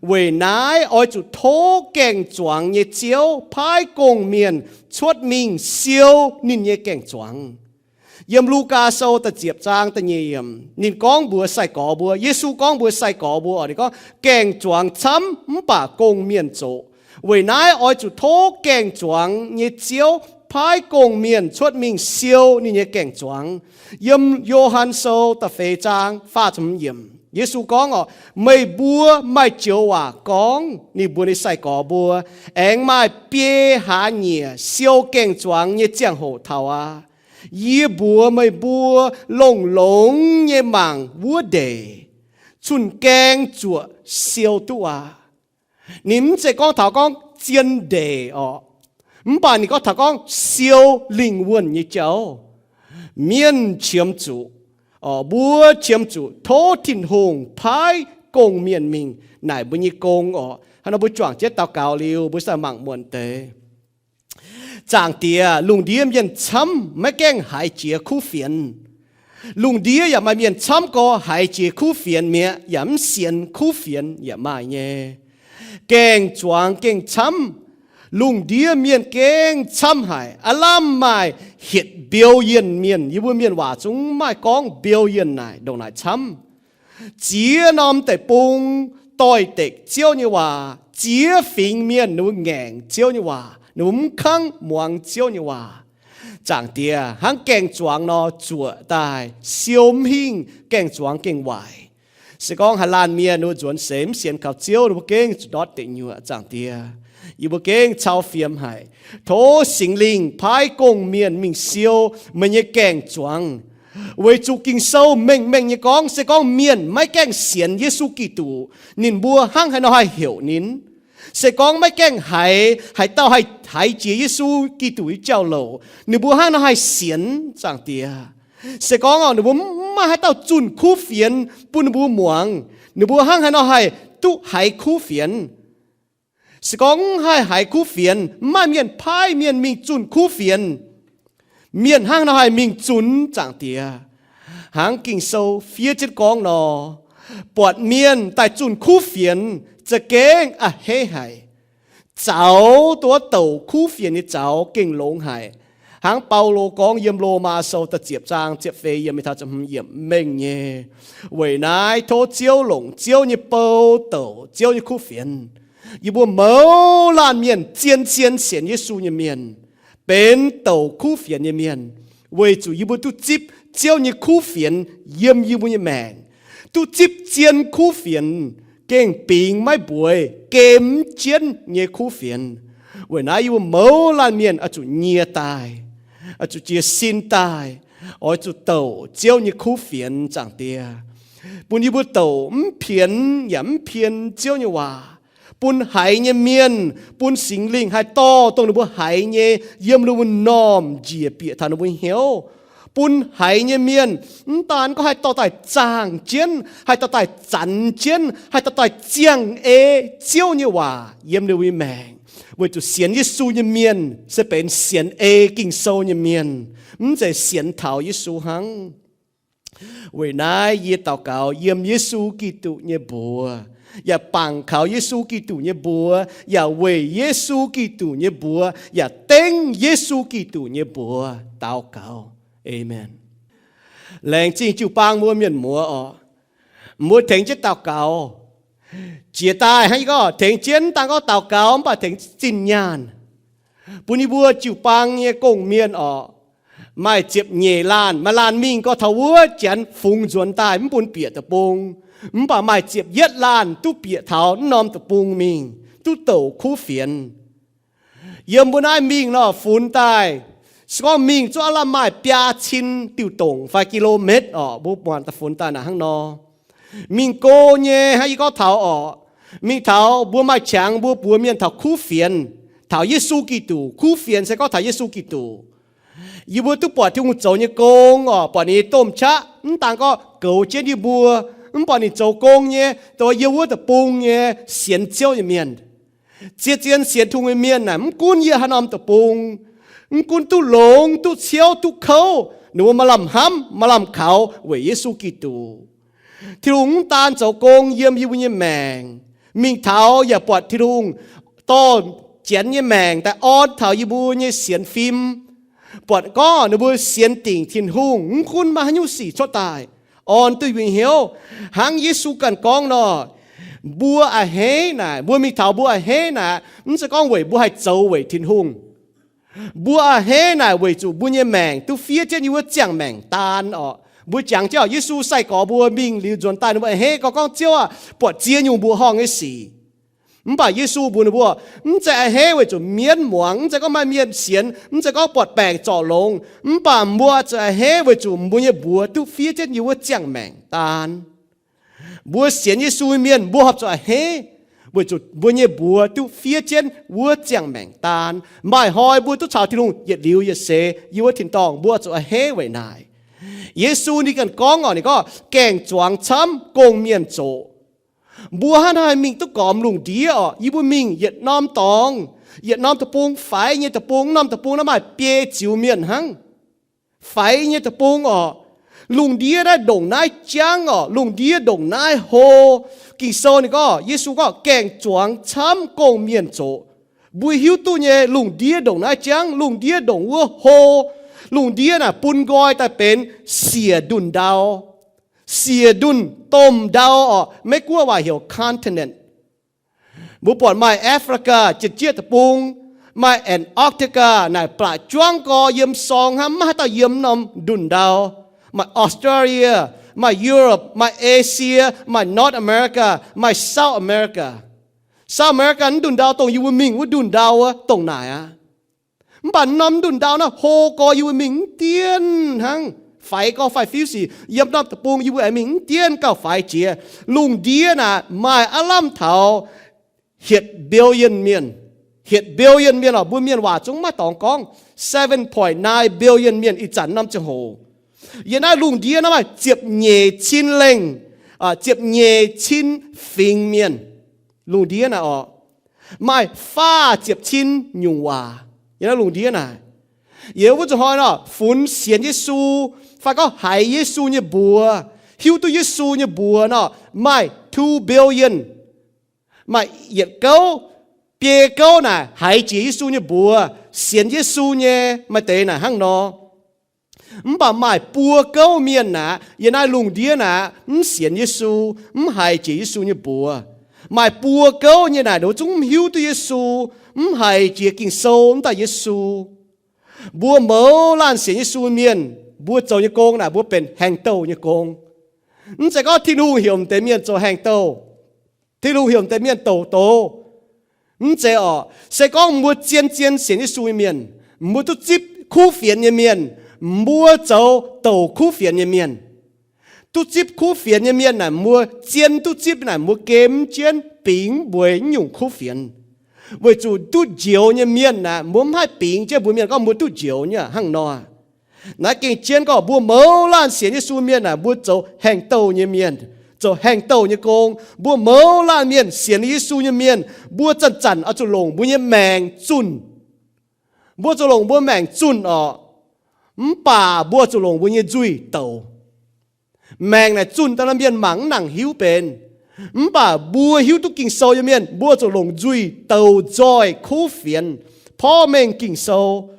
Weic naaiv oix zuqc tov gaeng-zuangx nyei Ziouv paaiv gong-mienh cuotv mingh siou ninh nyei gaeng-zuangx. Yiem Lugaa Sou da'ziepc zaang da'nyeic yiemc, ninh gorngv mbuox sai-gorx mbuo, Yesu gorngv mbuox sai-gorx mbuo, ninh gorngv, Gaeng-zuangx camv, mv baac gong-mienh zoqc. Weic naaiv oix zuqc tov gaeng-zuangx nyei Ziouv paaiv gong-mienh cuotv mingh siou ninh nyei gaeng-zuangx. Yiem Yo^han Sou da'feix zaang faah ziepc hmz yiemc, Yesu gorngv oc, Meih mbuo maaih joux waac gorngv, ninh mbuox ninh sai-gorx mbuo, aengx maaih biei hlaax nyieqc siou gaeng-zuangx nyei ziangh hoc taux aqv. Yie mbuox meih mbuo, longx-longx nyei mangc wuov ndeic, cun-gaeng zuoqc siou duqv aqv. Ninh mv zeiz gorngv taux gorngv zien ndeic oc, mv baac ninh gorngv taux gorngv siou lingh wuonh nyei jauv. Mienh qiemx zuqc, mbuo qiemx zuqc tov Tin-Hungh paaiv gong-mienh mingh naaic mbuo nyei gong oc. Hnangv nor mbuo juangc jienv daux gaux liuz, mbuo sai mangc muonc deix. Zaangc Diex, lungh ndiev mienh camv maiv gaengh haiz jiex kuv fienx. Lungh ndiev yaac maaih mienh camv gorx haiz jiex kuv fienx mi'aqv, yaac mv sienx kuv fienx yaac maaih nyei. Gaeng-zuangx gengh camv. Lungh ndiev mienh gengh camv haic. Aav lamh maaih hietc billion mienh. Yie mbuo mienh waac zungv maaih gorngv billion naaic, ndongc naaic camv. Ziex norm deic-bung doix-dekc Ziouv nyei waac. Ziex fingx mienh ninh mbuo ngaengc Ziouv nyei waac, ninh mbuo mv kangv muangx Ziouv nyei waac. Zaangc Diex, hnangv gaeng-zuangx nor zuoqc daaih siou mv hingh, gaeng-zuangx gengh waaic. Se gorngv haaix laanh mienh ninh mbuo nzuonx seix mv sienx kaux Ziouv, ninh mbuo gengh zuqc ndortv deic nyuoqc. Zaangc Diex, yie mbuo gengh cau fiem haic. Tov Singx Lingh paaiv gong-mienh mingh siou meih nyei gaeng-zuangx. Weic zuqc Ging-Sou mengh mengh nyei gorngv, se gorngv mienh maiv gaengh sienx Yesu Giduc, ninh mbuo hnangv haaix nor haih heuc ninh? Se gorngv maiv gaengh haiz haaix dauh haih haiz jiex Yesu Giduc nyei jauv-louc, ninh mbuo hnangv nor haih sienx, Zaangc Diex? Se gorngv ninh mbuo mv maaih haaix dauh zunh kuv fienx bun ninh mbuo muangx, ninh mbuo hnangv haaix nor haih duqv haiz kuv fienx? Se gorngv mv haih haiz kuv fienx, mv maaih mienh paaiv mienh mingh zunh kuv fienx, mienh hnangv nor haih mingh zunx, Zaangc Diex? Hnangv Ging-Sou fiev jienv gorngv nor, buatc mienh daaih zunh kuv fienx za'gengh a'hneiv haic. Zaux duqv douc kuv fienx nyei zaux gengh longx haic. Hnangv Baulo gorngv yiem Lomaa Sou da'ziepc zaang ziepc feix yiemc mingh taux ziepc hmz yiemc mengh nyei. Weic naaiv tov Ziouv longc Ziouv nyei bou douc Ziouv nyei kuv fienx. Yie mbuo mouz laanh mienh zien zien sienx Yesu nyei mienh benx douc kuv fienx nyei mienh, weic zuqc yie mbuo duqv zipv Ziouv nyei kuv fienx yiem yie mbuo nyei maengc, duqv zipv zien kuv fienx, gengh bingx maiv mbueiz, gemx jienv nyei kuv fienx. Weic naaiv yie mbuo mouz laanh mienh oix zuqc nyie daaih, oix zuqc jiez sin daaih, oix zuqc douc Ziouv nyei kuv fienx, Zaangc Diex, bun yie mbuo douc mv pienx yaac mv pien Ziouv nyei waac, bun haiz nyei mienh, bun Singx Lingh haih dorh dongh ninh mbuo haiz nyei yiem ninh mbuo m'normh njiec bieqc taux ninh mbuo hnyouv, bun haiz nyei mienh mv daan gorngv haih dorh daaih zaangh jienv, haih dorh daaih zanx jienv, haih dorh daaih ziangh ei Ziouv nyei waac yiem ninh mbuo nyei maengc, weic zuqc sienx Yesu nyei mienh se benx sienx ei Ging-Sou nyei mienh, mv zeiz sienx taux Yesu hnangv. Weic naaiv yie daux gaux yiem Yesu Giduc nyei mbuox, yaac bangc kaux Yesu Giduc nyei mbuox, yaac weic Yesu Giduc nyei mbuox, yaac dengv Yesu Giduc nyei mbuox daux gaux. Aamen. Laengz zingh jiu-baang mbuo mienh muoz oc. Mbuo tengx jienv daux gaux. Jiex daaih hnangv yie gorngv tengx jienv, dangh gorngv daux gaux mv baac tengx zinh nyaanh, bun yie mbuo jiu-baang nyei gong-mienh oc. Maaih ziepc nyeic laanh, maaih laanh mingh gorx taux wuov janx fungx nzuonx daaih mv bun bieqc deic-bung. Mv baac maaih ziepc yietv laanh duqv bieqc taux wuov norm deic-bung mingh, duqv douc kuv fienx. Yiem mbuo naaiv mingh nor funx daaih, se gorngv mingh zuqc aav lamh maaih biaa cin diuh dongc fai กิโลเมตร oc, mbuo muangx daaih funx daaih naaic hnangv nor. Mingh go nyei hnangv yie gorngv taux oc, mingh taux mbuo maaih qangx mbuo buoz mienh taux kuv fienx, taux Yesu Giduc. Kuv fienx se gorngv taux Yesu Giduc. Yie mbuo duqv buatc Tin-Hungh zoux nyei gong oc, buatc ninh nyei domh qaqv mv daan gorngv goux jienv yie mbuo, mv baac ninh zoux gong nyei, dongh yiem wuov deic-bung nyei sienx Ziouv nyei mienh. Zien-zien sienx Tin-Hungh nyei mienh naaic, mv gunv yiem haaix norm deic-bung, mv gunv duqv longx, duqv ciouv, duqv kouv, ninh mbuo maaih lamh hnamv, maaih lamh kaux weic Yesu Giduc. Tin-Hungh mv daan zoux gong yiem yie mbuo nyei maengc, mingh taux yaac buatc Tin-Hungh dorh Janx nyei maengc daaih orn taux yie mbuo nyei sienx fim. Buatc gorngv ninh mbuo sienx dingc Tin-Hungh, mv gunv maaih haaix nyungc sic cuotv daaih, orn duqv yie mbuo hnyouv. Hnangv Yesu ganh gorngv nor, mbuo a'hneiv naaic, mbuo mingh taux mbuo a'hneiv naaic, mv zeiz gorngv weic mbuo haih zoux weic Tin-Hungh. Mbuo a'hneiv naaic weic zuqc mbuo nyei maengc duqv fiev jienv yiem wuov ziangh maengc daan oc. Mbuo jangx jienv oc, Yesu sai-gorx mbuo mingh liuz nzuonx daaih, ninh mbuo a'hneiv gorngv, gorngv, Ziouv aah, buatc ziex nyungc mbuoqc horngh nyei sic. Mv baac Yesu mbuox ninh mbuo, mv zeiz a'hneiv weic zuqc mienv muangx, mv zeiz gorngv maaih mienh sienx, mv zeiz gorngv buatc baengc zorc longx, mv baac mbuo zuqc a'hneiv weic zuqc mbuo nyei mbuox duqv fiev jienv yiem wuov ziangh maengc daan. Mbuo sienx Yesu mienh, mbuo horpc zuqc a'hneiv weic zuqc mbuo nyei mbuox duqv fiev jienv wuov ziangh maengc daan. Maaih hnoi mbuo duqv caux Tin-Hungh yietc liuz yietc seix yiem wuov tin-dorngh, mbuo zuqc a'hneiv weic naaic. Yesu ninh ganh gorngv oc, ninh gorngv, gaengh zuangx camv gong-mienh zoqc. Mbuo hnangv naaiv mingh duqv gormx lungh ndiev oc, yie mbuo mingh yietc norm dorngx, yietc norm deic-bung, faix nyei deic-bung, norm deic-bung naaiv maaih biei ziux mienh hnangv. Faix nyei deic-bung oc, lungh ndiev naaiv ndongc naaiv jangv oc, lungh ndiev ndongc naaiv hlo. Ging-Sou ninh gorngv, Yesu gorngv, gaengh zuangx camv gong-mienh zoqc. Mbuo hiuv duqv nyei, lungh ndiev ndongc naaiv jangv, lungh ndiev ndongc wuov hlo. Lungh ndiev naaic bun nqoi daaih benx siec ndunh ndau, siec ndunh domh ndau oc, Meiv-Guoqv waac heuc continent. Mbuo buatc maaih Africa, Jiex Jieqv Deic-Bung, maaih Antarctica, naaic blatc juangv gorx yiem sorng hnangv, maiv haaix dauh yiem norm ndunh ndau. Maaih Australia, maaih Europe, maaih Asia, maaih North America, maaih South America. South America ndunh ndau dongh yie mbuo mingh wuov ndunh ndau wuov dongh naaic aqv. Mv baac norm ndunh ndau naaiv hlo gorx yie mbuo mingh mv dienv hnangv. Faix gorx faix-fiuv sic yiem norm deic-bung yie mbuo aengx mingh mv dienv gauh faix jiex. Lungh ndiev naaic maaih aav lamh taux hietc billion mienh. Hietc billion mienh oc, mbuo mienh waac zungv maiv dorngx gorngv. Seven point nine billion mienh ih zanc norm ziangh hoc. Yiem naaiv lungh ndiev naaiv maaih ziepc nyeic cin lengh, ziepc nyeic cin fingx mienh. Lungh ndiev naaiv oc, maaih faah ziepc cin nyungc waac yiem naaiv lungh ndiev naaic. Yiem wuov zuqc hnoi nor, funx sienx Yesu fai gorngv haiz Yesu nyei mbuox, hiuv duqv Yesu nyei mbuox nor, maaih two billion. Maaih yietc gouv, biei gouv naaic haiz jiex Yesu nyei mbuox, sienx Yesu nyei maaih deix naaic hnangv nor. Mv baac maaih buo gouv mienh naaic, yiem naaiv lungh ndiev naaic, mv sienx Yesu, mv haiz jiex Yesu nyei mbuox. Maaih buo gouv nyei naaic, ninh zungv mv hiuv duqv Yesu, mv haiz jiex Ging-Sou, mv daaih Yesu. Mbuo mouz laanh sienx Yesu mienh, mbuo zoux nyei gong naaic, mbuo benx haengh douh nyei gong. Mv zeiz gorngv Tin-Hungh heuc m'deix mienh zoux haengh douh, Tin-Hungh heuc m'deix mienh douc douz. Mv zeiz oc. Se gorngv mbuo zien-zien sienx Yesu nyei mienh, mbuo duqv zipv kuv fienx nyei mienh, mbuo zoux douc kuv fienx nyei mienh. Duqv zipv kuv fienx nyei mienh naaic, mbuo zien duqv zipv naaic, mbuo gemh jienv bingx mbueix nyungc kuv fienx. Weic zuqc duqv njoux nyei mienh naaic, mbuo mv haih bingx jienv mbuo mienh gorngv mbuo duqv njoux nyei hnangv nor. Naaiv gengh jienv gorngv mbuo mouz laanh sienx Yesu mienh naaic, mbuo zoux haengh douh nyei mienh, zoux haengh douh nyei gong. Mbuo mouz laanh mienh sienx Yesu nyei mienh, mbuo zanc-zanc oix zuqc longc mbuo nyei maengc zunh. Mbuo zuqc longc mbuo maengc zunh oc. Mv baac mbuo zuqc longc mbuo nyei nzuih douc. Maengc naaic zunh daaih nor, mienh mangc mv nangc hiuv benx. Mv baac mbuo hiuv duqv Ging-Sou nyei mienh, mbuo zuqc longc nzuih douc nzoih kuv fienx, porv mengh Ging-Sou.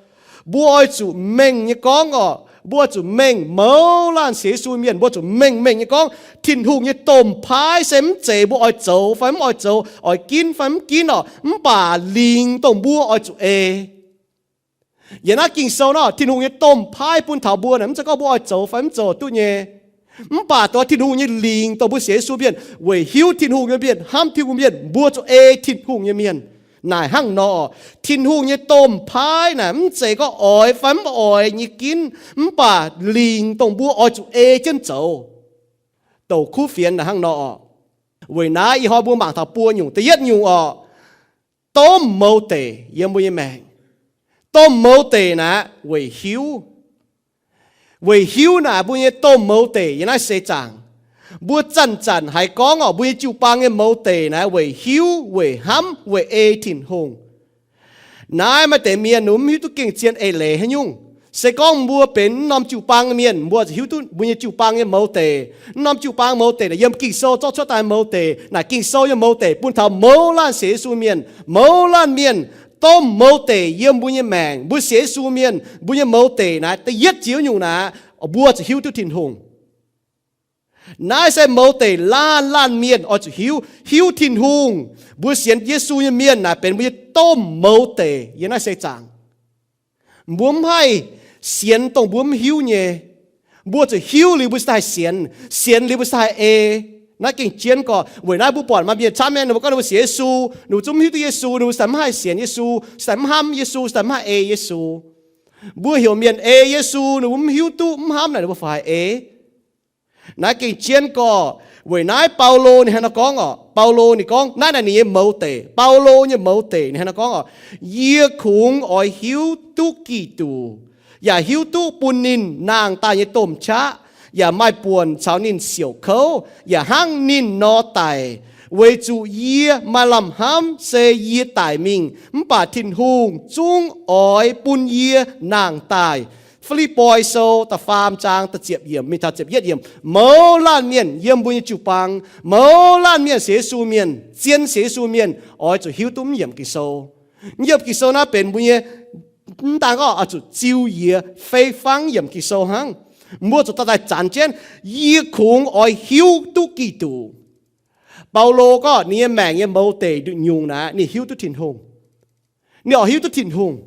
Mbuo oix zuqc mengh nyei gorngv oc. Mbuo oix zuqc mengh, mouz laanh sienx Yesu mienh, mbuo zuqc mengh mengh nyei gorngv Tin-Hungh nyei domh paaiv se mv zeiz mbuo oix zoux fai mv oix zoux, oix ginv fai mv ginv oc. Mv baac lingc dongh mbuo oix zuqc ei. Yiem naaiv Ging-Sou nor, Tin-Hungh nyei domh paaiv bun taux mbuo naaic, mv zeiz gorngv mbuo oix zoux fai mv zoux duqv nyei. Mv baac dongh Tin-Hungh nyei lingc dongh mbuo sienx Yesu mienh, weic hiuv Tin-Hungh nyei mienh, hnamv Tin-Hungh mienh, mbuo zuqc ei Tin-Hungh nyei mienh. Naaic hnangv nor, Tin-Hungh nyei domh paaiv naaic mv zeiz gorngv oix fai mv oix nyei ginv, mv baac lingc dongh mbuo oix zuqc ei jienv zoux. Douc kuv fienx naaic hnangv nor oc. Weic naaiv ih hnoi mbuo mangc taux buo nyungc. Da'yietv nyungc oc, domh mouz deic yiem mbuo nyei maengc. Domh mouz deic naaic weic hiuv. Weic hiuv naaic mbuo nyei domh mouz deic yiem naaiv seix zaangc. Mbuo zanc-zanc haiz gorngv orqc, mbuo nyei jiu-baang nyei mouz deic naaic weic hiuv, weic hnamv, weic ei Tin-Hungh. Naaiv maaih deix mienh ninh mv hiuv duqv gengh zien eix leiz haaix nyungc. Se gorngv mbuo benx mv norm jiu-baang mienh, mbuo zuqc hiuv duqv mbuo nyei jiu-baang nyei mouz deic. Mv norm jiu-baang mouz deic naaic yiem Ging-Sou zorqv cuotv daaih mouz deic. Naaic Ging-Sou nyei mouz deic bun taux mouz laanh sienx Yesu mienh. Mouz laanh mienh, domh mouz deic yiem mbuo nyei maengc. Mbuo sienx Yesu mienh, mbuo nyei mouz deic naaiv da'yietv ziex nyungc naaic, mbuo zuqc hiuv duqv Tin-Hungh. Naaiv se mouz deic laanh laanh mienh oix zuqc hiuv, hiuv Tin-Hungh. Mbuo sienx Yesu nyei mienh naaic benx mbuo nyei domh mouz deic yiem naaiv seix zaangc. Mbuo mv haih sienx dongh mbuo mv hiuv nyei. Mbuo zuqc hiuv liuz mbuo cingx daaih haih sienx, sienx liuz mbuo cingx daaih haih ei. Naaiv gengh jienv gorqv. Weic naaiv mbuo buatc maaih mienh camv nyei, ninh mbuo gorngv ninh mbuo sienx Yesu, ninh mbuo zungv mv hiuv duqv Yesu, ninh mbuo cingx daaih mv haih sienx Yesu, cingx daaih mv hnamv Yesu, cingx daaih mv haih ei Yesu. Mbuo heuc mienh ei Yesu, ninh mbuo mv hiuv duqv mv hnamv naaic ninh mbuo fai haih ei? Naaiv gengh jienv gorqv. Weic naaiv Baulo ninh hnangv naaiv gorngv orqc, Baulo ninh gorngv naaiv naaic ninh nyei mouz deic, Baulo nyei mouz deic ninh hnangv naaiv gorngv orqc, yie kungx oix hiuv duqv Giduc, yaac hiuv duqv bun ninh nangh daaih nyei domh qaqv, yaac maaih buonc caux ninh siouc kouv, yaac hnangv ninh nor daic. Weic zuqc yie maaih lamh hnamv se yie daic mingh, mv baac Tin-Hungh zungv oix bun yie nangh daaih. Fi^lipv^poi Sou da'faam zaang da'ziepc yiemc mingh taux ziepc yietv yiemc. Mouz laanh mienh yiem mbuo nyei jiu-baang, mouz laanh mienh sienx Yesu mienh, zien sienx Yesu mienh oix zuqc hiuv duqv mv yiemc Ging-Sou. Mv yiemc Ging-Sou naaiv benx mbuo nyei, mv daan gorngv oix zuqc ziux yie fei fangv yiemc Ging-Sou hnangv. Mbuo zuqc dorh daaih zanc jienv, yie kungx oix hiuv duqv Giduc. Baulo gorngv ninh nyei maengc nyei mouz deic nduqc nyungc naaiv ninh hiuv duqv Tin-Hungh. Ninh oix hiuv duqv Tin-Hungh.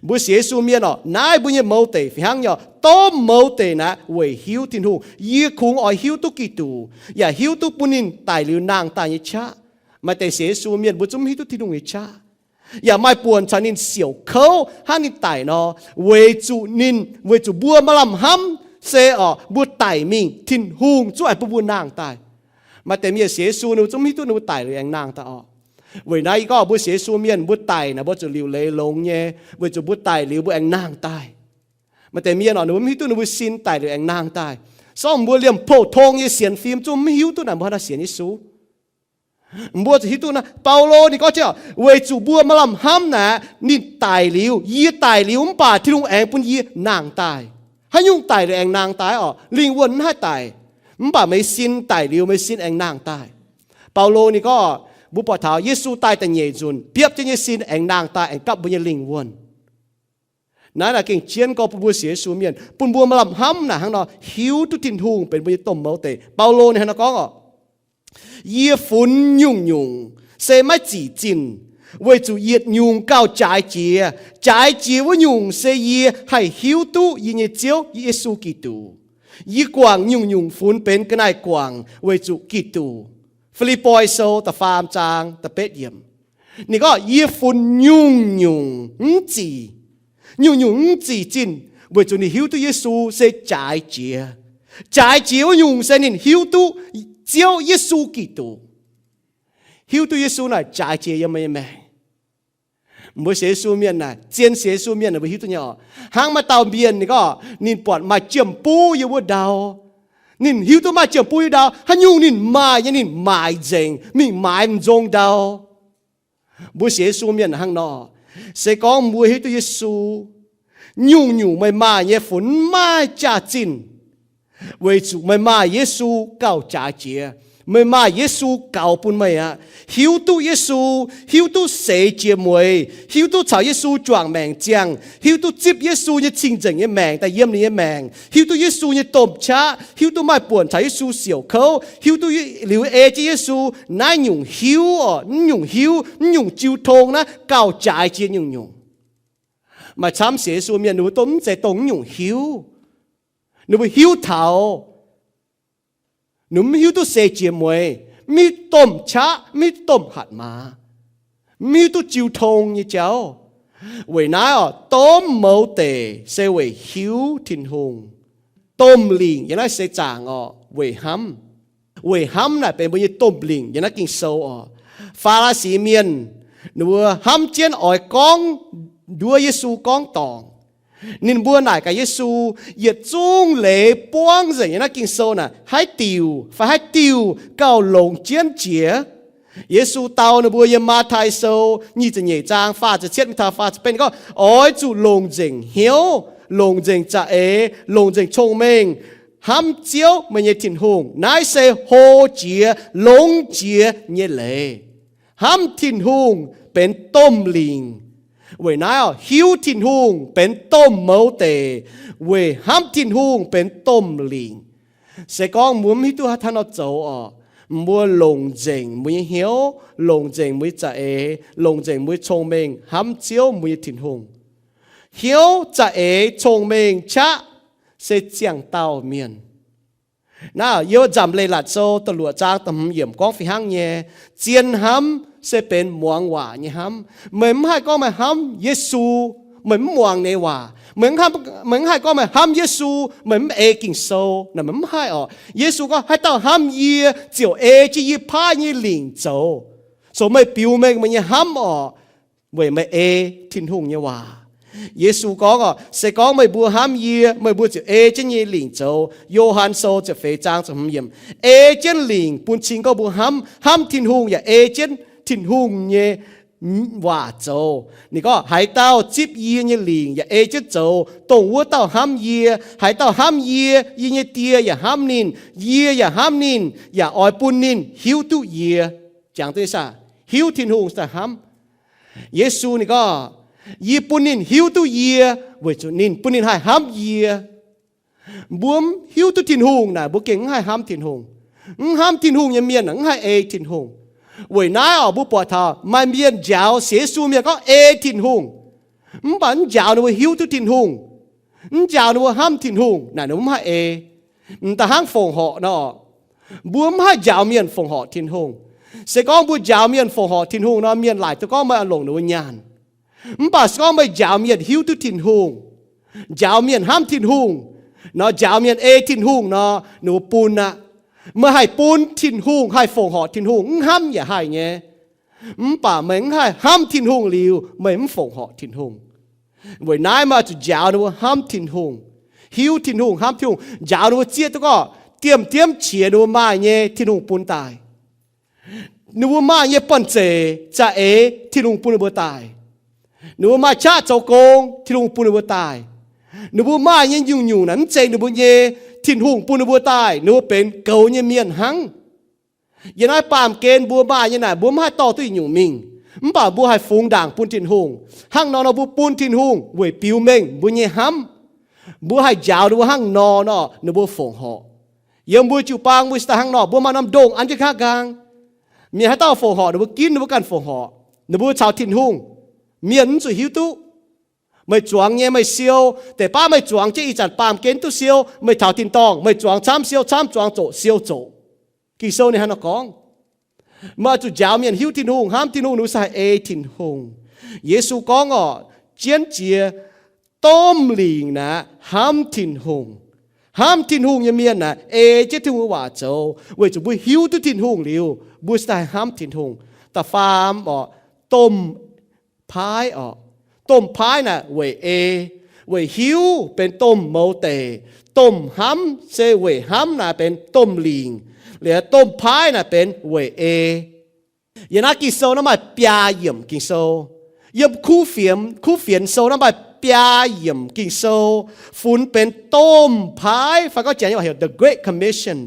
Mbuo sienx Yesu mienh orqc, naaiv mbuo nyei mouz deic fih hnangv nyei orqc, domh mouz deic naaiv weic hiuv Tin-Hungh. Yie kungx oix hiuv duqv Giduc, yaac hiuv duqv bun ninh daic liuz nangh daaih nyei qaqv. Maaih deix sienx Yesu mienh mbuo zungv mv hiuv duqv Tin-Hungh nyei qaqv, yaac maaih buonc caux ninh siouc kouv hnangv ninh daic nor, weic zuqc ninh, weic zuqc mbuo maaih lamh hnamv se orqc, mbuo daic mingh Tin-Hungh zungv aengx bun mbuo nangh daaih. Maaih deix mienh sienx Yesu ninh mbuo zungv mv hiuv duqv ninh mbuo daic liuz aengx nangh daaih orqc. Weic naaiv yie gorngv mbuo sienx Yesu mienh mbuo daic naaic mbuo zuqc liuc leiz longx nyei, weic zuqc mbuo daic liuz mbuo aengx nangh daaih. Maaih deix mienh orqc ninh mbuo mv hiuv duqv ninh mbuo sin daic liuz aengx nangh daaih. Sorng mbuo liemh pou-tong nyei sienx fim zungv mv hiuv duqv naaic mbuo haaix nor sienx Yesu. Mbuo zuqc hiuv duqv naaiv Baulo ninh gorngv jienv, weic zuqc mbuo maaih lamh hnamv naaic, ninh daic liuz, yie daic liuz mv baac Tin-Hungh aengx bun yie nangh daaih. Haaix nyungc daic liuz aengx nangh daaih orqc? Lingh wuonh mv haih daic, mv baac meih sin daic liuz meih sin aengx nangh daaih. Baulo ninh gorngv, mbuo buatc taux Yesu daaih da'nyeic nzunc biopv jienv nyei sin aengx nangh daaih aengx gapv mbuo nyei lingh wuonh. Naaiv naaic gengh jienv gorngv bun mbuo sienx Yesu mienh, bun mbuo maaih lamh hnamv naaic hnangv nor hiuv duqv Tin-Hungh benx mbuo nyei domh mouz deic. Baulo ninh hnangv nor gorngv orqc, yie funx nyungc-nyungc se maiv zic zinh, weic zuqc yietc nyungc gauh jaaix jiex. Jaaix jiex wuov nyungc se yie haih hiuv duqv yie nyei Ziouv Yesu Giduc. Yie guangc nyungc-nyungc funx benx ga'naaiv guangc weic zuqc Giduc. Fi^lipv^poi Sou da'faam zaang da'betv yiemc. Ninh gorngv, yie funx nyungc-nyungc mv zic, nyungc-nyungc mv zic zinh, weic zuqc ninh hiuv duqv Yesu se jaaix jiex. Jaaix jiex wuov nyungc se ninh hiuv duqv Ziouv Yesu Giduc. Hiuv duqv Yesu naaic jaaix jiex yiem meih nyei maengc. Mbuo sienx Yesu mienh naaic, zien sienx Yesu mienh naaic mbuo hiuv duqv nyei orqc. Hnangv maaih dauh mienh ninh gorngv ninh buatc maaih jiem-buv yiem wuov ndau. Ninh hiuv duqv maaih jiem-buv yiem ndau, haaix nyungc ninh maaih nyei ninh maaiz nzengc, mingh maaiz m'nzong ndau. Mbuo sienx Yesu mienh hnangv nor, se gorngv mbuo hiuv duqv Yesu, nyungc-nyungc meih maaih nyei funx maiv maaih jaax-zinh, weic zuqc meih maaih Yesu gauh jaaix jiex. Meih maaih Yesu gaux bun meih aqv. Hiuv duqv Yesu, hiuv duqv seix jiex mueiz, hiuv duqv caux Yesu juangc maengc ziangh, hiuv duqv zipv Yesu nyei cing-nzengc nyei maengc daaih yiem ninh nyei maengc, hiuv duqv Yesu nyei domh qaqv, hiuv duqv maaih buonc caux Yesu siouc kouv, hiuv duqv liuz ei jienv Yesu. Naaiv nyungc hiuv orqc, naaiv nyungc hiuv, naaiv nyungc jiu tong naaiv gauh jaaix jiex nyungc-nyungc. Maaih camv sienx Yesu mienh ninh mbuo dongh mv zeiz dongh naaiv nyungc hiuv. Ninh mbuo hiuv taux, ninh mv hiuv duqv seix jiex mueiz, mv hiuv domh qaqv, mv hiuv domh hatc maaz, mv hiuv duqv jiu tong nyei jauv. Weic naaiv orqc, domh mouz deic se weic hiuv Tin-Hungh. Domh lingc yiem naaiv seix zaangc orqc, weic hnamv. Weic hnamv naaic benx mbuo nyei domh lingc yiem naaiv Ging-Sou orqc. Faa^laa^si mienh ninh mbuo hnamv jienv oix gorngv nduov Yesu gorngv dorngc. Ninh mbuo naaic gaax Yesu, yietc zungv leiz buangv nzengc yiem naaiv Ging-Sou naaic, haaix diuc fai haaix diuh gauh longx jienv jiex? Yesu dau ninh mbuo yiem Matv^tai Sou nyic ziepc nyeic zaang faah ziepc cietv mingh taux faah ziepc betv, ninh gorngv, Oix zuqc longc nzengc hnyouv, longc nzengc za'eix, longc nzengc cong-mengh hnamv Ziouv, meih nyei Tin-Hungh. Naaiv se hlo jiex, longx jiex nyei leiz. Hnamv Tin-Hungh benx domh lingc. Weic naaiv oc, hiuv Tin-Hungh benx domh mouz deic, weic hnamv Tin-Hungh benx domh lingc. Se gorngv mbuo mv hiuv duqv haaix nor zoux oc, mbuo longc nzengc mbuo nyei hnyouv, longc nzengc mbuo nyei za'eix, longc nzengc mbuo nyei cong-mengh hnamv Ziouv, mbuo nyei Tin-Hungh. Hnyouv, za'eix, cong-mengh qaqv se ziangh dauh mienh. Naaiv yiem Nzamc Leiz-Latc Sou da'luoqc zaang da'hmz yiemc gorngv fih hnangv nyei, Zien hnamv se benx muangx waac nyei hnamv. Meih mv haih gorngv meih hnamv Yesu, meih mv muangx ninh nyei waac. Meih mv haih gorngv meih hnamv Yesu, meih mv ei Ging-Sou. Naaic meih mv haih oc. Yesu gorngv, Haaix dauh hnamv yie ziouc ei jienv yie paaiv nyei lingc zoux. So meih biux mengh meih nyei hnamv oc, weic meih ei Tin-Hungh nyei waac. Yesu gorngv oc, Se gorngv meih mbuo hnamv yie, meih mbuo ziouc ei jienv nyei lingc zoux. Yo^han Sou ziepc feix zaang ziepc hmz yiemc. Ei jienv lingc bun cing gorngv mbuo hnamv, hnamv Tin-Hungh yaac ei jienv Tin-Hungh nyei waac zoux. Ninh gorngv, Haaix dauh zipv yie nyei lingc yaac ei jienv zoux, dongh wuov dauh hnamv yie. Haaix dauh hnamv yie, yie nyei Die yaac hnamv ninh, yie yaac hnamv ninh, yaac oix bun ninh hiuv duqv yie. Jangx duqv saah? Hiuv Tin-Hungh daaih hnamv. Yesu ninh gorngv, Yie bun ninh hiuv duqv yie, weic zuqc ninh bun ninh haih hnamv yie. Mbuo mv hiuv duqv Tin-Hungh naaic, mbuo gengh mv haih hnamv Tin-Hungh. Mv hnamv Tin-Hungh nyei mienh naaic mv haih ei Tin-Hungh. Weic naaiv oc, mbuo buatc taux maaih mienh njaaux sienx Yesu mienh gorngv ei Tin-Hungh, mv baac mv njaaux ninh mbuo hiuv duqv Tin-Hungh, mv njaaux ninh mbuo hnamv Tin-Hungh naaic, ninh mbuo mv haih ei. M'daaih hnangv fongc horc nor, mbuo mv haih njaaux mienh fongc horc Tin-Hungh. Se gorngv mbuo njaaux mienh fongc horc Tin-Hungh nor, mienh laaic duqv gorngv meih oix longc ninh mbuo nyaanh. Mv baac se gorngv meih njaaux mienh hiuv duqv Tin-Hungh, njaaux mienh hnamv Tin-Hungh nor, njaaux mienh ei Tin-Hungh nor, ninh mbuo bun aqv. Meih haih bun Tin-Hungh, haih fongc horc Tin-Hungh, mv hnamv yaac haih nyei. Mv baac meih mv haih hnamv Tin-Hungh liuz, meih mv fongc horc Tin-Hungh. Weic naaiv meih oix zuqc njaaux ninh mbuo hnamv Tin-Hungh, hiuv Tin-Hungh, hnamv Tin-Hungh, njaaux ninh mbuo zieqv duqv gorngv diemv diemv qiex ninh mbuo maaih nyei Tin-Hungh bun daaih. Ninh mbuo maaih nyei banh-zeic za'eix Tin-Hungh bun ninh mbuo daaih. Ninh mbuo maaih qaqv zoux gong Tin-Hungh bun ninh mbuo daaih. Ninh mbuo maaih nyei nyungc-nyungc naaic mv zeiz ninh mbuo nyei, Tin-Hungh bun ninh mbuo daaih, ninh mbuo benx goux nyei mienh hnangv. Yiem naaiv baamh gen mbuo maaih nyei naaic, mbuo mv haih dorh duqv yietc nyungc mingh, mv baac mbuo haih fungx ndaangc bun Tin-Hungh. Hnangv nor nor mbuo bun Tin-Hungh weic biux mengh mbuo nyei hnamv. Mbuo haih njaaux ninh mbuo hnangv nor nor, ninh mbuo fongc horc. Yiem mbuo jiu-baang mbuo se daaih hnangv nor, mbuo maaih norm ndongh an jienv nqa'haav nqaang. Mienh haaix dauh fongc horc ninh mbuo ginv, ninh mbuo ganh fongc horc. Ninh mbuo caux Tin-Hungh, mienh mv zuqc hiuv duqv. Meih zuangx nyei meih siou, deix baav meih zuangx jienv ih zanc baamh gen duqv siou, meih taux tin-dorngh meih zuangx camv siou, camv zuangx zoqc siou zoqc. Ging-Sou ninh hnangv nor gorngv. Meih oix zuqc njaaux mienh hiuv Tin-Hungh, hnamv Tin-Hungh, ninh mbuo se haih ei Tin-Hungh. Yesu gorngv oc, jienv jiex domh lingc naaic hnamv Tin-Hungh. Hnamv Tin-Hungh nyei mienh naaic ei jienv Tin-Hungh nyei waac zoux, weic zuqc mbuo hiuv duqv Tin-Hungh liuz, mbuo se daaih hnamv Tin-Hungh. Da'faam oc, domh paaiv oc. Domh paaiv naaic weic ei, weic hiuv benx domh mouz deic. Domh hnamv se weic hnamv naaic benx domh lingc. Liuz domh paaiv naaic benx weic ei. Yiem naaiv Ging-Sou naaiv maaih biaa yiemc Ging-Sou. Yiem Kuv Fienx, Kuv Fienx Sou naaiv maaih biaa yiemc Ging-Sou funx benx domh paaiv, fai gorngv Janx waac heuc The Great Commission.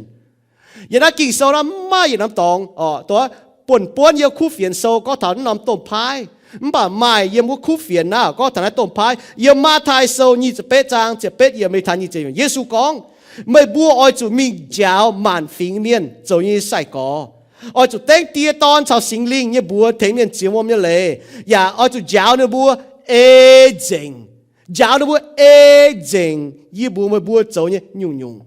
Yiem naaiv Ging-Sou naaiv mv maaih yietc norm dorngx oc, buonv-buonv yiem Kuv Fienx Sou gorngv taux naaiv norm domh paaiv. Mv baac maaih yiem wuov Kuv Fienx naaiv gorngv taux naaiv domh paaiv. Yiem Matv^tai Sou nyic ziepc betv zaang ziepc betv yiem, meih taux nyic ziepc, Yesu gorngv, Meih mbuo oix zuqc mingh njaaux maanc fingx mienh zoux nyei sai-gorx. Oix zuqc dengv Die, Dorn caux Singx Lingh nyei mbuox tengx mienh ziex wuom nyei leiz, yaac oix zuqc njaaux ninh mbuo ei nzengc. Njaaux ninh mbuo ei nzengc yie mbuox meih mbuo zoux nyei nyungc-nyungc.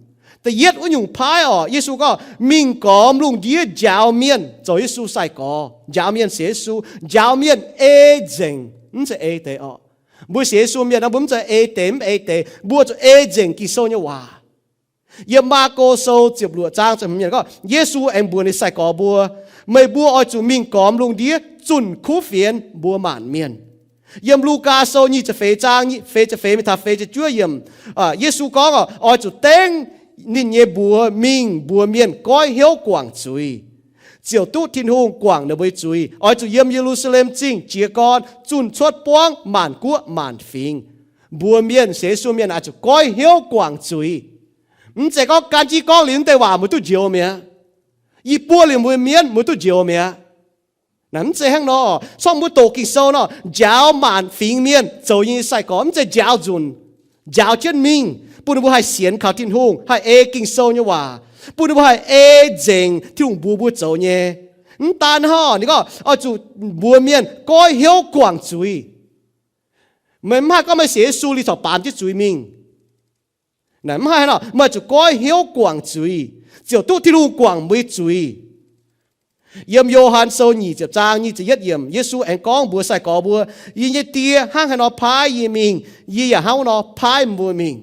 Da'yietv wuov nyungc paaiv oc, Yesu gorngv, Mingh gormx lungh ndiev njaaux mienh zoux Yesu sai-gorx, njaaux mienh sienx Yesu, njaaux mienh ei nzengc, mv zeiz ei deix oc. Mbuo sienx Yesu mienh nor, mbuo mv zeiz ei deix mv ei deix, mbuo zuqc ei nzengc Ging-Sou nyei waac. Yiem Maako Sou ziepc luoqc zaang ziepc hmz yiemc gorngv, Yesu aengx mbuox ninh sai-gorx mbuo, Meih mbuo oix zuqc mingh gormx lungh ndiev zunh kuv fienx mbuox maanc mienh. Yiem Lugaa Sou nyic ziepc feix zaang, feix ziepc feix mingh taux feix ziepc juov yiemc, Yesu gorngv oc, oix zuqc dengv ninh nyei mbuox mingh mbuox mienh goiv hnyouv guangc zuiz, ziouc duqv Tin-Hungh guangc ninh mbuo nyei zuiz. Oix zuqc yiem Ye^lu^saa^lem Zingh jiez gorn zunh cuotv buangv maanc guoqv maanc fingx. Mbuox mienh, sienx Yesu mienh oix zuqc goiv hnyouv guangc zuiz. Mv zeiz gorngv gan jienv gorngv liuz naaiv deix waac mbuo duqv njoux mi'aqv. Yie buo liuz mbuo mienv mbuo duqv njoux mi'aqv. Naaic mv zeiz hnangv nor. Corc mbuo doqc Ging-Sou nor, njaaux maanc fingx mienh zoux yie nyei sai-gorx, mv zeiz njaaux nzunc, njaaux jienv mingh, bun ninh mbuo haih sienx kaux Tin-Hungh, haih ei Ging-Sou nyei waac, bun ninh mbuo haih ei nzengc Tin-Hungh mbuox mbuo zoux nyei. Mv daan hnangv, ninh gorngv oix zuqc mbuox mienh goiv hnyouv guangc zuiz. Meih mv haih gorngv meih sienx Yesu liuz corc baamz jienv zuiz mingh. Naaic mv haih nor, meih zuqc goiv hnyouv guangc zuiz, ziouc duqv Tin-Hungh guangc mbuo nyei zuiz. Yiem Yo^han Sou nyic ziepc zaang nyic ziepc yietv yiemc, Yesu aengx gorngv mbuox sai-gorx mbuo, yie nyei Die hnangv haaix nor paaiv yie mingh, yie yaac hnangv nor paaiv mbuo mingh.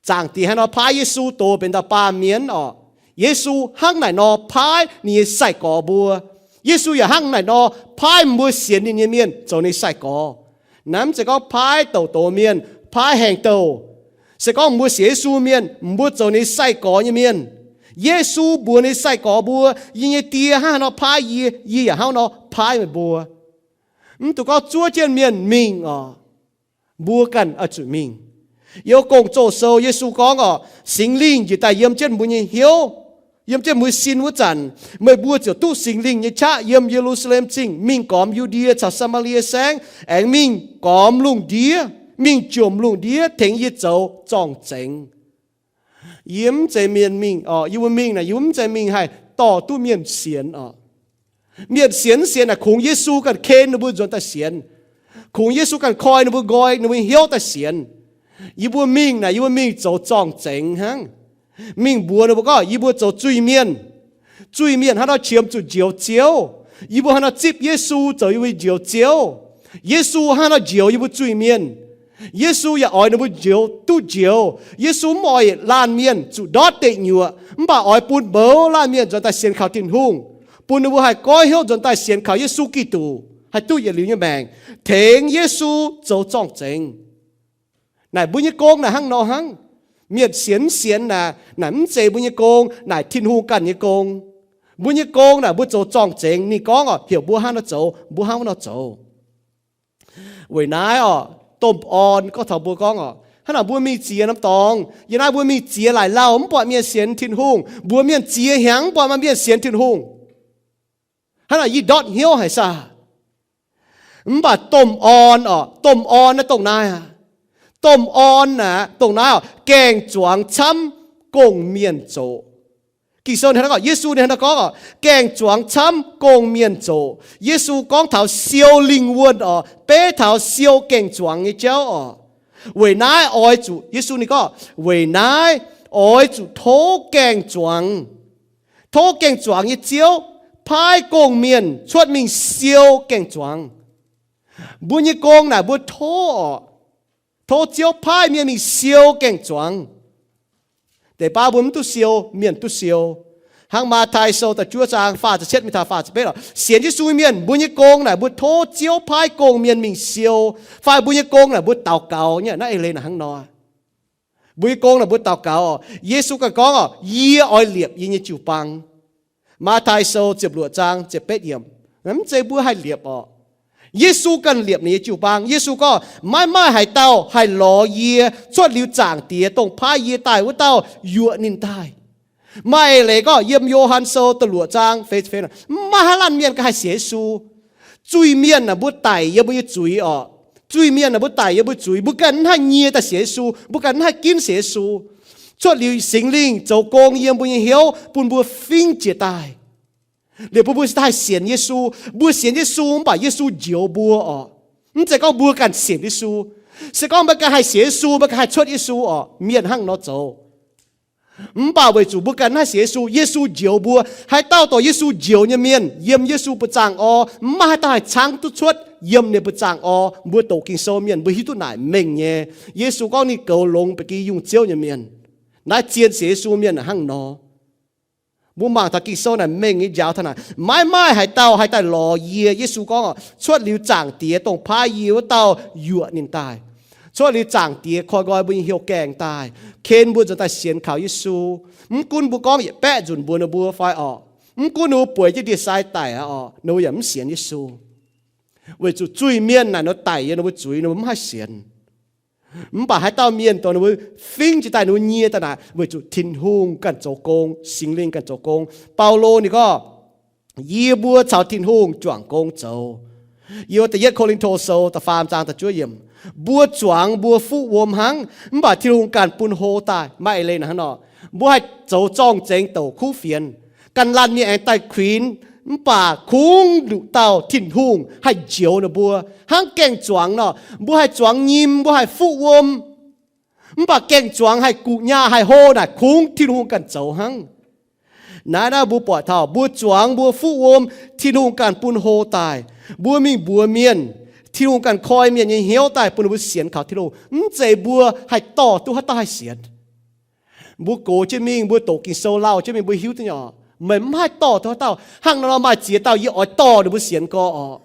Zaangc Diex haaix nor paaiv Yesu doz benx dauh baamh mienh oc, Yesu hnangv naaic nor paaiv ninh nyei sai-gorx mbuo. Yesu yaac hnangv naaic nor paaiv mbuo sienx ninh nyei mienh zoux ninh sai-gorx. Naaiv mv zeiz gorngv paaiv douc doz mienh, paaiv haengh douh. Se gorngv mbuo sienx Yesu mienh, mbuo zoux ninh sai-gorx nyei mienh. Yesu mbuox ninh sai-gorx mbuo, yie nyei Die hnangv haaix nor paaiv yie, yie yaac hnangv nor paaiv meih mbuo. Mv dungx gorngv zuov jienv mienh mingh oc. Mbuo ganh oix zuqc mingh. Yiem Gong-Zoh Sou Yesu gorngv oc, Singx Lingh njiec daaih yiem jienv mbuo nyei hnyouv, yiem jienv mbuo sin wuov zanc, meih mbuo ziouc duqv Singx Lingh nyei qaqv yiem Ye^lu^saa^lem Zingh mingh gormx Yu^ndie caux Saa^maa^lie Saengv, aengx mingh gormx lungh ndiev, mingh jomc lungh ndiev tengx yie zoux zorng-zengx. Yie mv zeiz mienh mingh oc, yie mbuo mingh naaic, yie mv zeiz mingh haih dorh duqv mienh sienx oc. Mienh sienx mv sienx naaic kungx Yesu ganh ken ninh mbuo nzuonx daaih sienx. Kungx Yesu ganh koi ninh mbuo nqoi, ninh mbuo hnyouv daaih sienx. Yie mbuo mingh naaic, yie mbuo mingh zoux zorng-zengx hnangv. Mingh mbuox ninh mbuo gorngv yie mbuo zoux zuiz-mienh. Zuiz-mienh hnangv nor qiemx zuqc njoux Ziouv. Yie mbuo hnangv nor zipv Yesu zoux yie mbuo njoux Ziouv. Yesu hnangv nor njoux yie mbuo zuiz-mienh. Yesu yaac oix ninh mbuo njoux duqv njoux. Yesu mv oix laanh mienh zuqc ndortv deic nyuoqc, mv baac oix bun mouz laanh mienh nzuonx daaih sienx kaux Tin-Hungh, bun ninh mbuo haih goiv hnyouv nzuonx daaih sienx kaux Yesu Giduc, haih duqv yietc liuz nyei maengc, tengx Yesu zoux zorng-zengx. Naaic mbuo nyei gong naaic hnangv nor hnangv. Mienh sienx mv sienx naaic, naaic mv zeiz mbuo nyei gong, naaic Tin-Hungh ganh nyei gong. Mbuo nyei gong naaic mbuo zoux zorng-zengx, ninh gorngv oc, heuc mbuo hnangv nor zoux, mbuo hnangv nor zoux. Weic naaiv oc, domh orn gorngv taux mbuo gorngv oc, hnangv naaic mbuo mingh ziex norm dorngx, yiem naaiv mbuo mingh ziex laaic lauh mv buatc mienh sienx Tin-Hungh, mbuox mienh ziex hnyangx mv buatc maaih mienh sienx Tin-Hungh. Hnangv naaic yie ndortv hnyouv haic saah? Mv baac domh orn oc, domh orn naaiv dongh naaiv aqv. Domh orn naaic dongh naaiv oc, gaeng-zuangx camv gong-mienh zoqc. Ging-Sou ninh hnangv nor gorngv, Yesu ninh hnangv nor gorngv oc, gaeng-zuangx camv gong-mienh zoqc. Yesu gorngv taux siou lingh wuonh oc, beiv taux siou gaeng-zuangx nyei jauv oc. Weic naaiv oix zuqc, Yesu ninh gorngv, weic naaiv oix zuqc tov gaeng-zuangx, tov gaeng-zuangx nyei Ziouv paaiv gong-mienh cuotv mingh siou gaeng-zuangx. Mbuo nyei gong naaic mbuo tov oc, tov Ziouv paaiv mienh mingh siou gaeng-zuangx. Deix baav mbuo mv duqv siou, mienh duqv siou. Hnangv Matv^tai Sou da'juov zaang faah ziepc cietv mingh taux faah ziepc betv oc, sienx Yesu mienh, mbuo nyei gong naaic mbuo tov Ziouv paaiv gong-mienh mingh siou, fai mbuo nyei gong naaic mbuo daux gaux nyei. Naaiv eix leiz naaic hnangv nor. Mbuo nyei gong naaic mbuo daux gaux oc. Yesu ganh gorngv oc, yie oix liepc yie nyei jiu-baang. Matv^tai Sou ziepc luoqc zaang ziepc betv yiemc. Mv zeiz mbuo haih liepc oc. Yesu ganh liepc ninh nyei jiu-baang. Yesu gorngv, maiv maaih haaix dauh haih lorz yie cuotv liuz Zaangc Diex dongh paaiv yie daaih wuov dauh yuoqc ninh daaih. Maaih eix leiz gorngv yiem Yo^han Sou da'luoqc zaang feix, mv maaih haaix laanh mienh ganh haih sienx Yesu. Zuiz-mienh naaic mbuo daic yiem mbuo nyei zuiz oc. Zuiz-mienh naaic mbuo daic yiem mbuo zuiz, mbuo ganh mv haih nyie daaih sienx Yesu, mbuo ganh mv haih ginv sienx Yesu. Cuotv liuz Singx Lingh zoux gong yiem mbuo nyei hnyouv bun mbuo fingx jiez daaih, liuz bun mbuo cingx daaih haih sienx Yesu. Mbuo sienx Yesu mv baac Yesu njoux mbuo oc. Mv zeiz gorngv mbuo ganh sienx Yesu. Se gorngv meih ganh haih sienx Yesu, meih ganh haih cuotv Yesu oc, mienh hnangv nor zoux. Mv baac weic zuqc mbuo ganh mv haih sienx Yesu, Yesu njoux mbuo. Haaix dauh dorh Yesu njoux nyei mienh yiem Yesu buoz-zaangv orv, mv maaih haaix dauh haih caangv duqv cuotv yiem ninh buoz-zaangv orv. Mbuo doqc Ging-Sou mienh mbuo hiuv duqv naaic mengh nyei. Yesu gorngv ninh goux longx ba'gi yungh Ziouv nyei mienh. Naaiv zien sienx Yesu mienh hnangv nor. Mbuo mangc taux Ging-Sou naaic mengh nyei njaaux taux naaic, maiv maaih haaix dauh haih daaih lorz yie. Yesu gorngv, cuotv liuz Zaangc Diex dongh paaiv yie wuov dauh yuoqc ninh daaih. Cuotv liuz Zaangc Diex koi nqoi mbuo nyei hnyouv gaengh daaih, ken mbuo nzuonx daaih sienx kaux Yesu. Mv gunv mbuo gorngv yietc baeqv nzunc mbuox ninh mbuo fai orqc, mv gunv ninh mbuo bueix jienv ndie-sai daic aqv orqc, ninh mbuo yaac mv sienx Yesu. Weic zuqc zuiz-mienh naaic ninh daic yiem ninh mbuo zuiz, ninh mbuo mv haih sienx. Mv baac haaix dauh mienh dongh ninh mbuo fingv jiez daaih, ninh mbuo nyie daaih naaic, weic zuqc Tin-Hungh ganh zoux gong, Singx Lingh ganh zoux gong. Baulo ninh gorngv, yie mbuo caux Tin-Hungh juangc gong zoux. Yiem Da'yietv Ko^lin^to Sou da'faam zaang da'juov yiemc, mbuo zuangx mbuo fuqv wuom hnangv, mv baac Tin-Hungh ganh bun hlo daaih. Maiv eix leiz hnangv nor, mbuo haih zoux zorng-zengx douc kuv fienx, ganh laanh mienh aengx daaih kuinx, mv baac kungx nduqc dauh Tin-Hungh haih njoux ninh mbuo. Hnangv gaeng-zuangx nor, mbuo haih zuangx nyim, mbuo haih fuqv wuom, mv baac gaeng-zuangx haih guqc nyaah haih hlo naaic kungx Tin-Hungh ganh zoux hnangv. Naaiv naaiv mbuo buatc taux mbuo zuangx mbuo fuqv wuom, Tin-Hungh ganh bun hlo daaih. Mbuo mingh mbuox mienh, Tin-Hungh ganh koi mienh nyei hnyouv daaih bun ninh mbuo sienx kaux Tin-Hungh. Mv zeiz mbuo haih dorh duqv haaix dauh haih sienx. Mbuo gox jienv mingh, mbuo doqc Ging-Sou lauh jienv mingh, mbuo hiuv duqv nyei orqc, meih mv haih dorh duqv haaix dauh. Hnangv nor maaih ziex dauh yie oix dorh ninh mbuo sienx gorx orqc.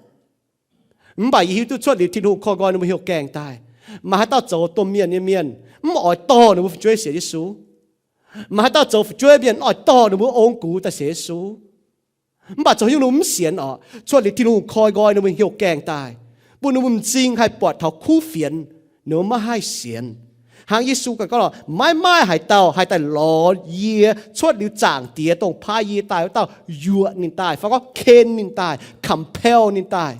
Mv baac yie hiuv duqv cuotv liuz Tin-Hungh koi nqoi ninh mbuo hnyouv gaengh daaih, maaih haaix dauh zoux domh mienh nyei mienh mv oix dorh ninh mbuo fu'jueiv sienx Yesu. Maaih haaix dauh zoux fu'jueiv mienh mv oix dorh ninh mbuo ong-gux daaih sienx Yesu. Mv baac zoux haaix nyungc ninh mbuo mv sienx orqc? Cuotv liuz Tin-Hungh koi nqoi ninh mbuo hnyouv gaengh daaih, bun ninh mbuo m'zing haih buatc taux kuv fienx, ninh mbuo maiv haih sienx. Hnangv Yesu ganh gorngv lorqc, maiv maaih haaix dauh haih daaih lorz yie cuotv liuz Zaangc Diex dongh paaiv yie daaih wuov dauh yuoqc ninh daaih, fai gorngv ken ninh daaih, compel ninh daaih.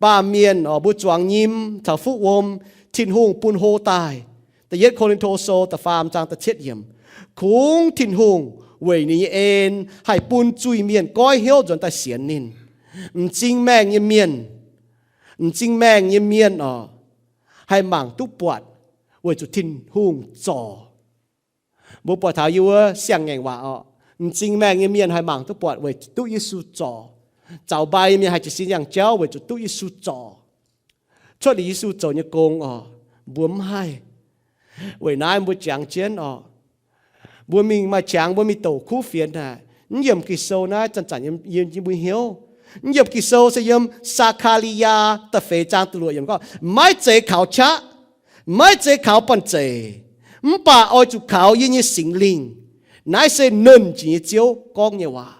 Baamh mienh orqc, mbuo zuangx nyim caux fuqv wuom, Tin-Hungh bun hlo daaih. Da'yietv Ko^lin^to Sou da'faam zaang da'cietv yiemc, kungx Tin-Hungh weic ninh nyei en haih bun zuiz-mienh goiv hnyouv nzuonx daaih sienx ninh. M'zing maengh nyei mienh, m'zing maengh nyei mienh orqc, haih mangc duqv buatc weic zuqc Tin-Hungh zorc. Mbuo buatc taux yie wuov siang-ngaengc waac orqc, m'zing maengh nyei mienh haih mangc duqv buatc weic duqv Yesu zorc. Zaux mbai mienh haih jiez sin yangh jauv weic zuqc duqv Yesu zorc. Cuotv liuz Yesu zoux nyei gong orqc, mbuo mv haih. Weic naaiv mbuo jangx jienv orqc, mbuo mingh maaih qangx mbuo mingh douc kuv fienx naaic, mv yiemc Ging-Sou naaiv zanc-zanc yiem mbuo hnyouv. Mv yiemc Ging-Sou se yiem Saa^kaa^li^yaa da'feix zaang da'luoqc yiemc gorngv, maiv zeiz kaux qaqv, maiv zeiz kaux banh zeic, mv baac oix zuqc kaux yie nyei Singx Lingh. Naaiv se Nernh Jiex nyei Ziouv gorngv nyei waac.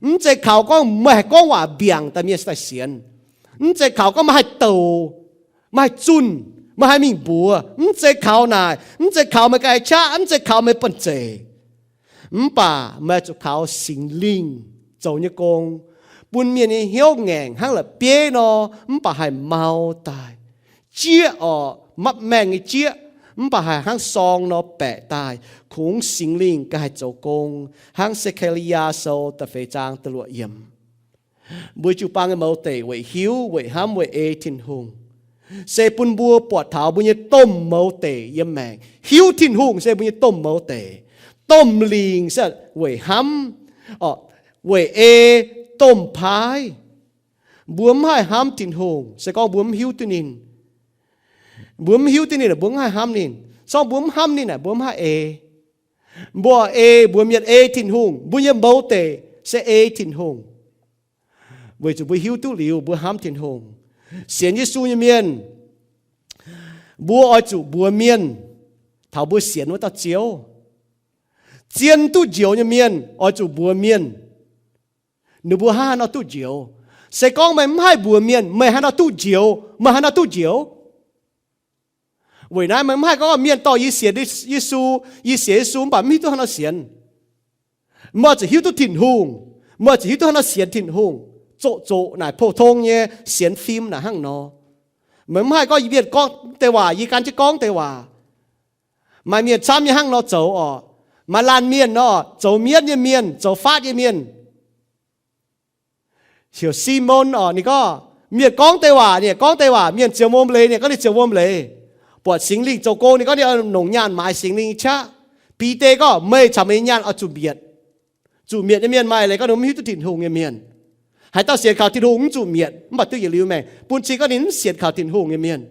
Mv zeiz kaux gorngv meih haih gorngv waac mbiaangc daaih mienh daaih sienx. Mv zeiz kaux gorngv meih haih douc, meih haih zunh, meih haih mingh mbuox. Mv zeiz kaux naaic. Mv zeiz kaux meih ga'naaiv qaqv. Mv zeiz kaux meih banh zeic. Mv baac meih zuqc kaux Singx Lingh zoux nyei gong, bun mienh nyei hnyouv ngaengc hnangv la'bieiv nor, mv baac haih mau daaih. Jieqv orqc, mapv maengh nyei jieqv, mv baac haih hnangv sorng nor baeqc daaih. Kungx Singx Lingh ganh haih zoux gong, hnangv Se^kaa^li^yaa Sou da'feix zaang da'luoqc yiemc. Mbuo jiu-baang nyei mouz deic weic hiuv, weic hnamv, weic ei Tin-Hungh, se bun mbuo buatc taux mbuo nyei domh mouz deic yiem maengc. Hiuv Tin-Hungh se mbuo nyei domh mouz deic, domh lingc se weic hnamv, weic ei, domh paaiv. Mbuo mv haih hnamv Tin-Hungh se gorngv mbuo mv hiuv duqv ninh. Mbuo mv hiuv duqv ninh, mbuo mv haih hnamv ninh. Se gorngv mbuo mv hnamv ninh aeqv, mbuo mv haih ei. Mbuo ei, mbuo mienh ei Tin-Hungh. Mbuo nyei mouz deic se ei Tin-Hungh, weic zuqc mbuo hiuv duqv liuz mbuo hnamv Tin-Hungh. Sienx Yesu nyei mienh, mbuo oix zuqc mbuox mienh taux mbuo sienx wuov dauh Ziouv. Zien duqv njoux nyei mienh oix zuqc mbuox mienh ninh mbuo hnangv haaix nor duqv njoux. Se gorngv meih mv haih mbuox mienh meih haaix nor duqv njoux, meih haaix nor duqv njoux? Weic naaiv meih mv haih gorngv mienh dorh yie sienx Yesu, yie sienx Yesu mv baac mv hiuv duqv haaix nor sienx. Meih zuqc hiuv duqv Tin-Hungh. Meih zuqc hiuv duqv haaix nor sienx Tin-Hungh. Zoqc zoqc naaic pou-tong nyei sienx fim naaic hnangv nor. Meih mv haih gorngv yie mienh gorngv deix waac, yie gan jienv gorngv deix waac. Maaih mienh camv nyei hnangv nor zoux orqc. Maaih laanh mienh nor zoux mienv nyei mienh, zoux faatv nyei mienh. Heuc Simon orqc, ninh gorngv mienh gorngv deix waac, ninh gorngv deix waac, mienh ziouc wuom leiz, ninh gorngv ninh ziouc wuom leiz. Buatc Singx Lingh zoux gong, ninh gorngv ninh nongc nyaanh maaiz Singx Lingh nyei qaqv. Bide gorngv meih caux meih nyei nyaanh oix zuqc mietc. Zuqc mietc nyei mienh maaih leiz gorngv ninh mv hiuv duqv Tin-Hungh nyei mienh. Haaix dauh sienx kaux Tin-Hungh mv zuqc mietc mv baac duqv yietc liuz maengc. Bun cing gorngv ninh mv sienx kaux Tin-Hungh nyei mienh,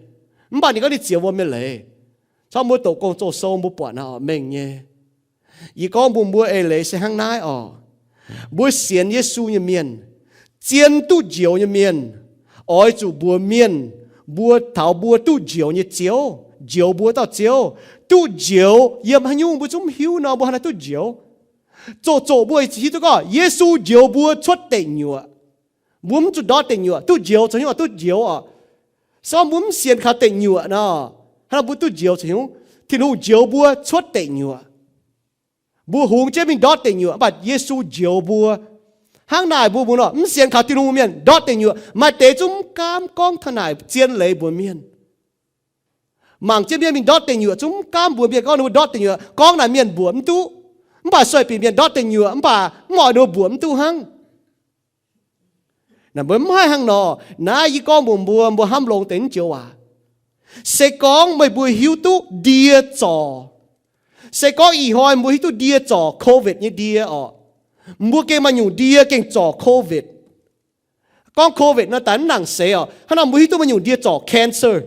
mv baac ninh gorngv ninh ziouc wuom leiz. Corc mbuo doqc Gong-Zoh sou mbuo buatc naaic mengh nyei. Yie gorngv mbuox mbuo eix leiz se hnangv naaiv oc. Mbuo sienx Yesu nyei mienh, zien duqv njoux nyei mienh, oix zuqc mbuox mienh mbuo taux mbuo duqv njoux nyei Ziouv, njoux mbuo dauh Ziouv. Duqv njoux yiem haaix nyungc mbuo zungv hiuv nor, mbuo haaix nor duqv njoux. Zoqc zoqc mbuo hiuv duqv gorngv Yesu njoux mbuo cuotv deic-nyuoqc. Mbuo mv zuqc ndortv deic-nyuoqc, duqv njoux caux hnyouv duqv njoux oc. Se gorngv mbuo mv sienx kaux deic-nyuoqc nor, hnangv nor mbuo duqv njoux caux hnyouv, Tin-Hungh njoux mbuo cuotv deic-nyuoqc. Mbuo hungx jienv mingh ndortv deic-nyuoqc, mv baac Yesu njoux mbuo. Hnangv naaic mbuo mbuo nor mv sienx kaux Tin-Hungh mienh ndortv deic-nyuoqc, maaih deix zungv mv gaamv gorngv taux naaic zien leiz mbuox mienh. Mangc jienv mienh mingh ndortv deic-nyuoqc zungv mv gaamv mbuox mienh gorngv ninh mbuo ndortv deic-nyuoqc, gorngv naaic mienh mbuoqc mv duqv. Mv baac sueih binc mienh ndortv deic-nyuoqc, mv baac mv oix ninh mbuo mbuoqc mv duqv hnangv. Naaic mbuo mv haih hnangv nor. Naaiv yie gorngv mbuox mbuo, mbuo hnamv longx deix naaiv joux waac. Se gorngv meih mbuo hiuv duqv ndie zorc, se gorngv ih hnoi mbuo hiuv duqv ndie zorc covid nyei ndie oc, mbuo gengh maaih nyungc ndie gengh zorc covid. Gorngv covid nor daaih mv nangc seix oc. Hnangv nor mbuo hiuv duqv maaih nyungc ndie zorc cancer.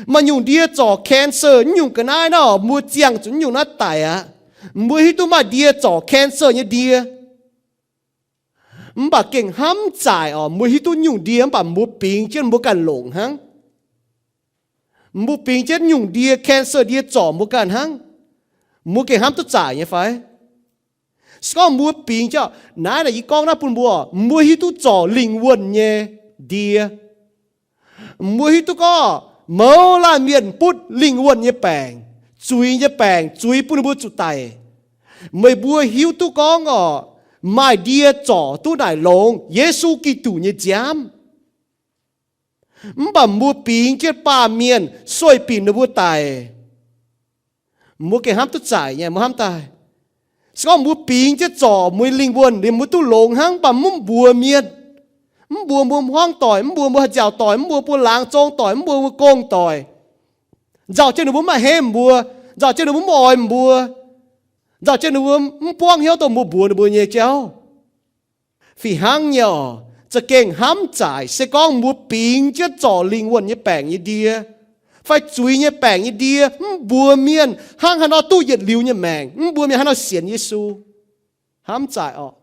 Maaih nyungc ndie zorc cancer, nyungc ga'naaiv nor mbuo ziangh zuqc nyungc naaiv daic aqv. Mbuo hiuv duqv maaih ndie zorc cancer nyei ndie. Mv baac gengh hnamv zaaic oc, mbuo hiuv duqv nyungc ndie mv baac mbuo bingx jienv mbuo ganh longc hnangv. Mbuo bingx jienv nyungc ndie, cancer ndie zorc mbuo ganh hnangv. Mbuo gengh hnamv duqv zaaic nyei fai? Se gorngv mbuo bingx jienv, naaiv naaic yie gorngv naaiv bun mbuo, mbuo hiuv duqv zorc lingh wuonh nyei ndie. Mbuo hiuv duqv gorngv mouz laanh mienh butv lingh wuonh nyei baengc, zuiz nyei baengc, zuiz bun ninh mbuo zuqc daic. Meih mbuo hiuv duqv gorngv oc, maaih ndie zorc duqv naaic longx, Yesu Giduc nyei nziaamv. Mv baac mbuo bingx jienv baamh mienh sueih binc ninh mbuo daic. Mbuo gengh hnamv duqv zaaic nyei, mbuo hnamv daaih. Se gorngv mbuo bingx jienv zorc mbuo nyei lingh wuonh, liemh mbuo duqv longx hnangv, mv baac mv mbuox mienh. Mv mbuox mbuo hmuangv doic, mv mbuox mbuo haih nziaauc doic, mv mbuox mbuo laangz zong doic, mv mbuox mbuo gong doic. Nzauh jienv ninh mbuo mv maaih hemv mbuo, nzauh jienv ninh mbuo mv oix mbuo, nzauh jienv ninh mbuo mv buangv hnyouv dongh mbuo mbuox ninh mbuo nyei jauv. Fih hnangv nyei oc, za'gengh hnamv zaaic se gorngv mbuo bingx jienv zorc lingh wuonh nyei baengc nyei ndie, fai zuiz nyei baengc nyei ndie, mv mbuox mienh hnangv haaix nor duqv yietc liuz nyei maengc, mv mbuox mienh hnangv haaix nor sienx Yesu. Hnamv zaaic oc.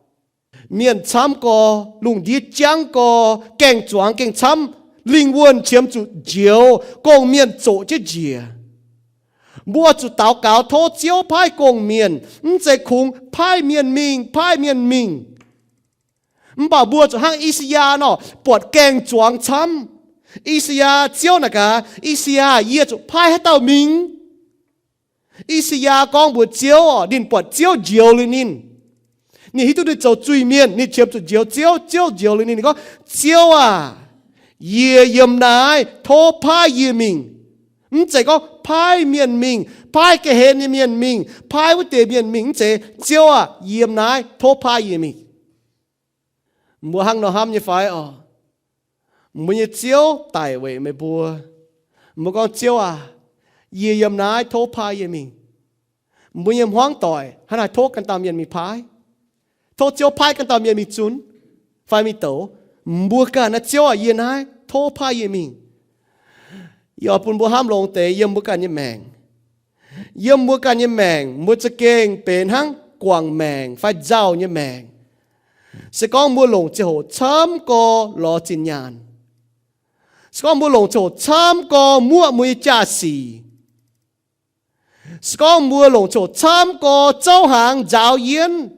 Mienh camv gorx, lungh ndiev jangv gorx, gaeng-zuangx gengh camv, lingh wuonh qiemx zuqc njoux, gong-mienh zoqc jienv njiec. Mbuo zuqc daux gaux tov Ziouv paaiv gong-mienh, mv zeiz kungx paaiv mienh mingh, paaiv mienh mingh. Mv baac mbuo zuqc hnangv I^saa^yaa nor, buatc gaeng-zuangx camv. I^saa^yaa, Ziouv naaic gaax I^saa^yaa, yie zuqc paaiv haaix dauh mingh? I^saa^yaa gorngv mbuox Ziouv oc, ninh buatc Ziouv njoux liuz ninh. Ninh hiuv duqv ninh zoux zuiz-mienh, ninh qiemx zuqc njoux Ziouv, Ziouv njoux liuz ninh. Ninh gorngv, Ziouv aac, yie yiem naaiv, tov paaiv yie mingh. Mv zeiz gorngv paaiv mienh mingh, paaiv ga'hlen nyei mienh mingh, paaiv wuov deix mienh mingh, mv zeiz. Ziouv aac, yie yiem naaiv, tov paaiv yie mingh. Mbuo hnangv nor hnamv nyei fai oc? Mbuo nyei Ziouv daic weic meih mbuo. Mbuo gorngv, Ziouv aac, yie yiem naaiv, tov paaiv yie mingh. Mbuo nyei hmuangv doic hnangv naaic tov ganh dauh mienh mingh paaiv. Tov Ziouv paaiv ganh dauh mienh mingh zunv fai mingh douc. Mbuo ganh naaiv, Ziouv aac, yie naaiv, tov paaiv yie mingh. Yie oix bun mbuo hnamv longx deix yiem mbuo ganh nyei maengc. Yiem mbuo ganh nyei maengc, mbuo za'gengh benx hnangv guangc maengc fai nzauh nyei maengc. Se gorngv mbuo longc ziangh hoc camv gorx lorz zinh nyaanh, se gorngv mbuo longc ziangh hoc camv gorx muoqv mbuo nyei jaa-sic, se gorngv mbuo longc ziangh hoc camv gorx zouv hnaangx nzaaux yienv,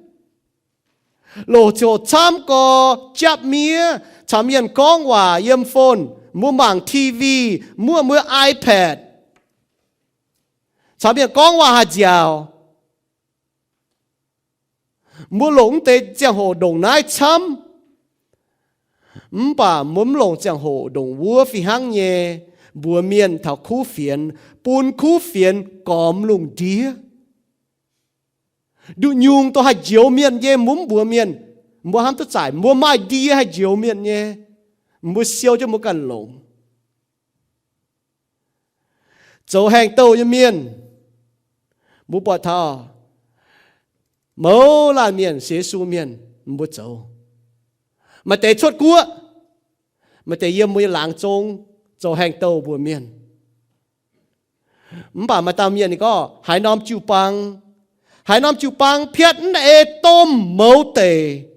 longc ziangh hoc camv gorx japv miev, caux mienh gorngv waac yiem phone, mbuo mangc T V, muoqv mbuo iPad, caux mienh gorngv waac haih nziaauc. Mbuo longc mv deix ziangh hoc ndongc naaiv camv, mv baac mbuo mv longc ziangh hoc ndongc wuov fih hnangv nyei mbuox mienh taux kuv fienx, bun kuv fienx gormx lungh ndiev. Nduqc nyungc dongh haih njoux mienh nyei mbuo mv mbuox mienh. Mbuo hnamv duqv zaaic, mbuo maaih ndie haih njoux mienh nyei, mbuo siou jienv mbuo ganh longc. Zoux haengh douh nyei mienh, mbuo buatc taux mouz laanh mienh sienx Yesu mienh, mbuo zoux. Maaih deix cuotv guoqv, maaih deix yiem mbuo nyei laangz zong zoux haengh douh mbuox mienh. Mv baac maaih dauh mienh ninh gorngv, haaix norm jiu-baang, Haaix norm jiu-baang piatv mv ei domh mouz deic.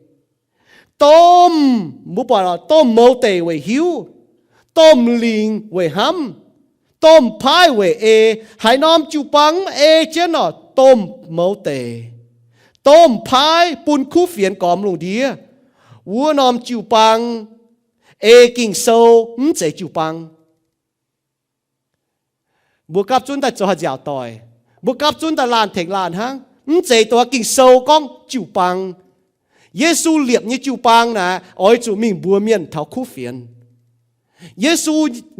Domh, mbuo buatc oc, domh mouz deic weic hiuv, domh lingc weic hnamv, domh paaiv weic ei. Haaix norm jiu-baang mv ei jienv oc, domh mouz deic, domh paaiv bun kuv fienx gormx lungh ndiev, wuov norm jiu-baang ei Ging-Sou mv zeiz jiu-baang. Mbuo gapv zunv daaih zoux haaix nziaauc doic, mbuo gapv zunv daaih laanh tengx laanh hnangv. Mv zeiz dongh Ging-Sou gorngv jiu-baang. Yesu liepc nyei jiu-baang naaic oix zuqc mingh mbuox mienh taux kuv fienx. Yesu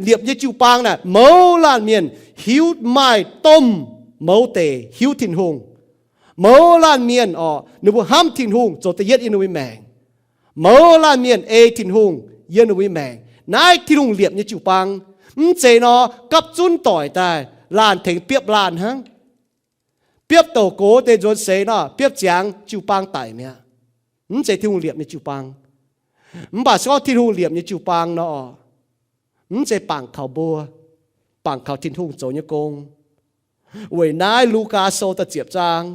liepc nyei jiu-baang naaic mouz laanh mienh hiuv maaih domh mouz deic hiuv Tin-Hungh. Mouz laanh mienh oc, ninh mbuo hnamv Tin-Hungh zoux da'yietv yiem ninh mbuo nyei maengc. Mouz laanh mienh ei Tin-Hungh yiem ninh mbuo nyei maengc. Naaiv Tin-Hungh liepc nyei jiu-baang. Mv zeiz nor gapv zunv doic daaih laanh tengx biopv laanh hnangv. Biopv douc gox deix nzuonx seix nor, biopv ziangx jiu-baang daic mi'aqv. Mv zeiz Tin-Hungh liepc nyei jiu-baang. Mv baac se gorngv Tin-Hungh liepc nyei jiu-baang nor, mv zeiz bangc kaux mbuo, bangc kaux Tin-Hungh zoux nyei gong. Weic naaiv Lugaa Sou da'ziepc zaang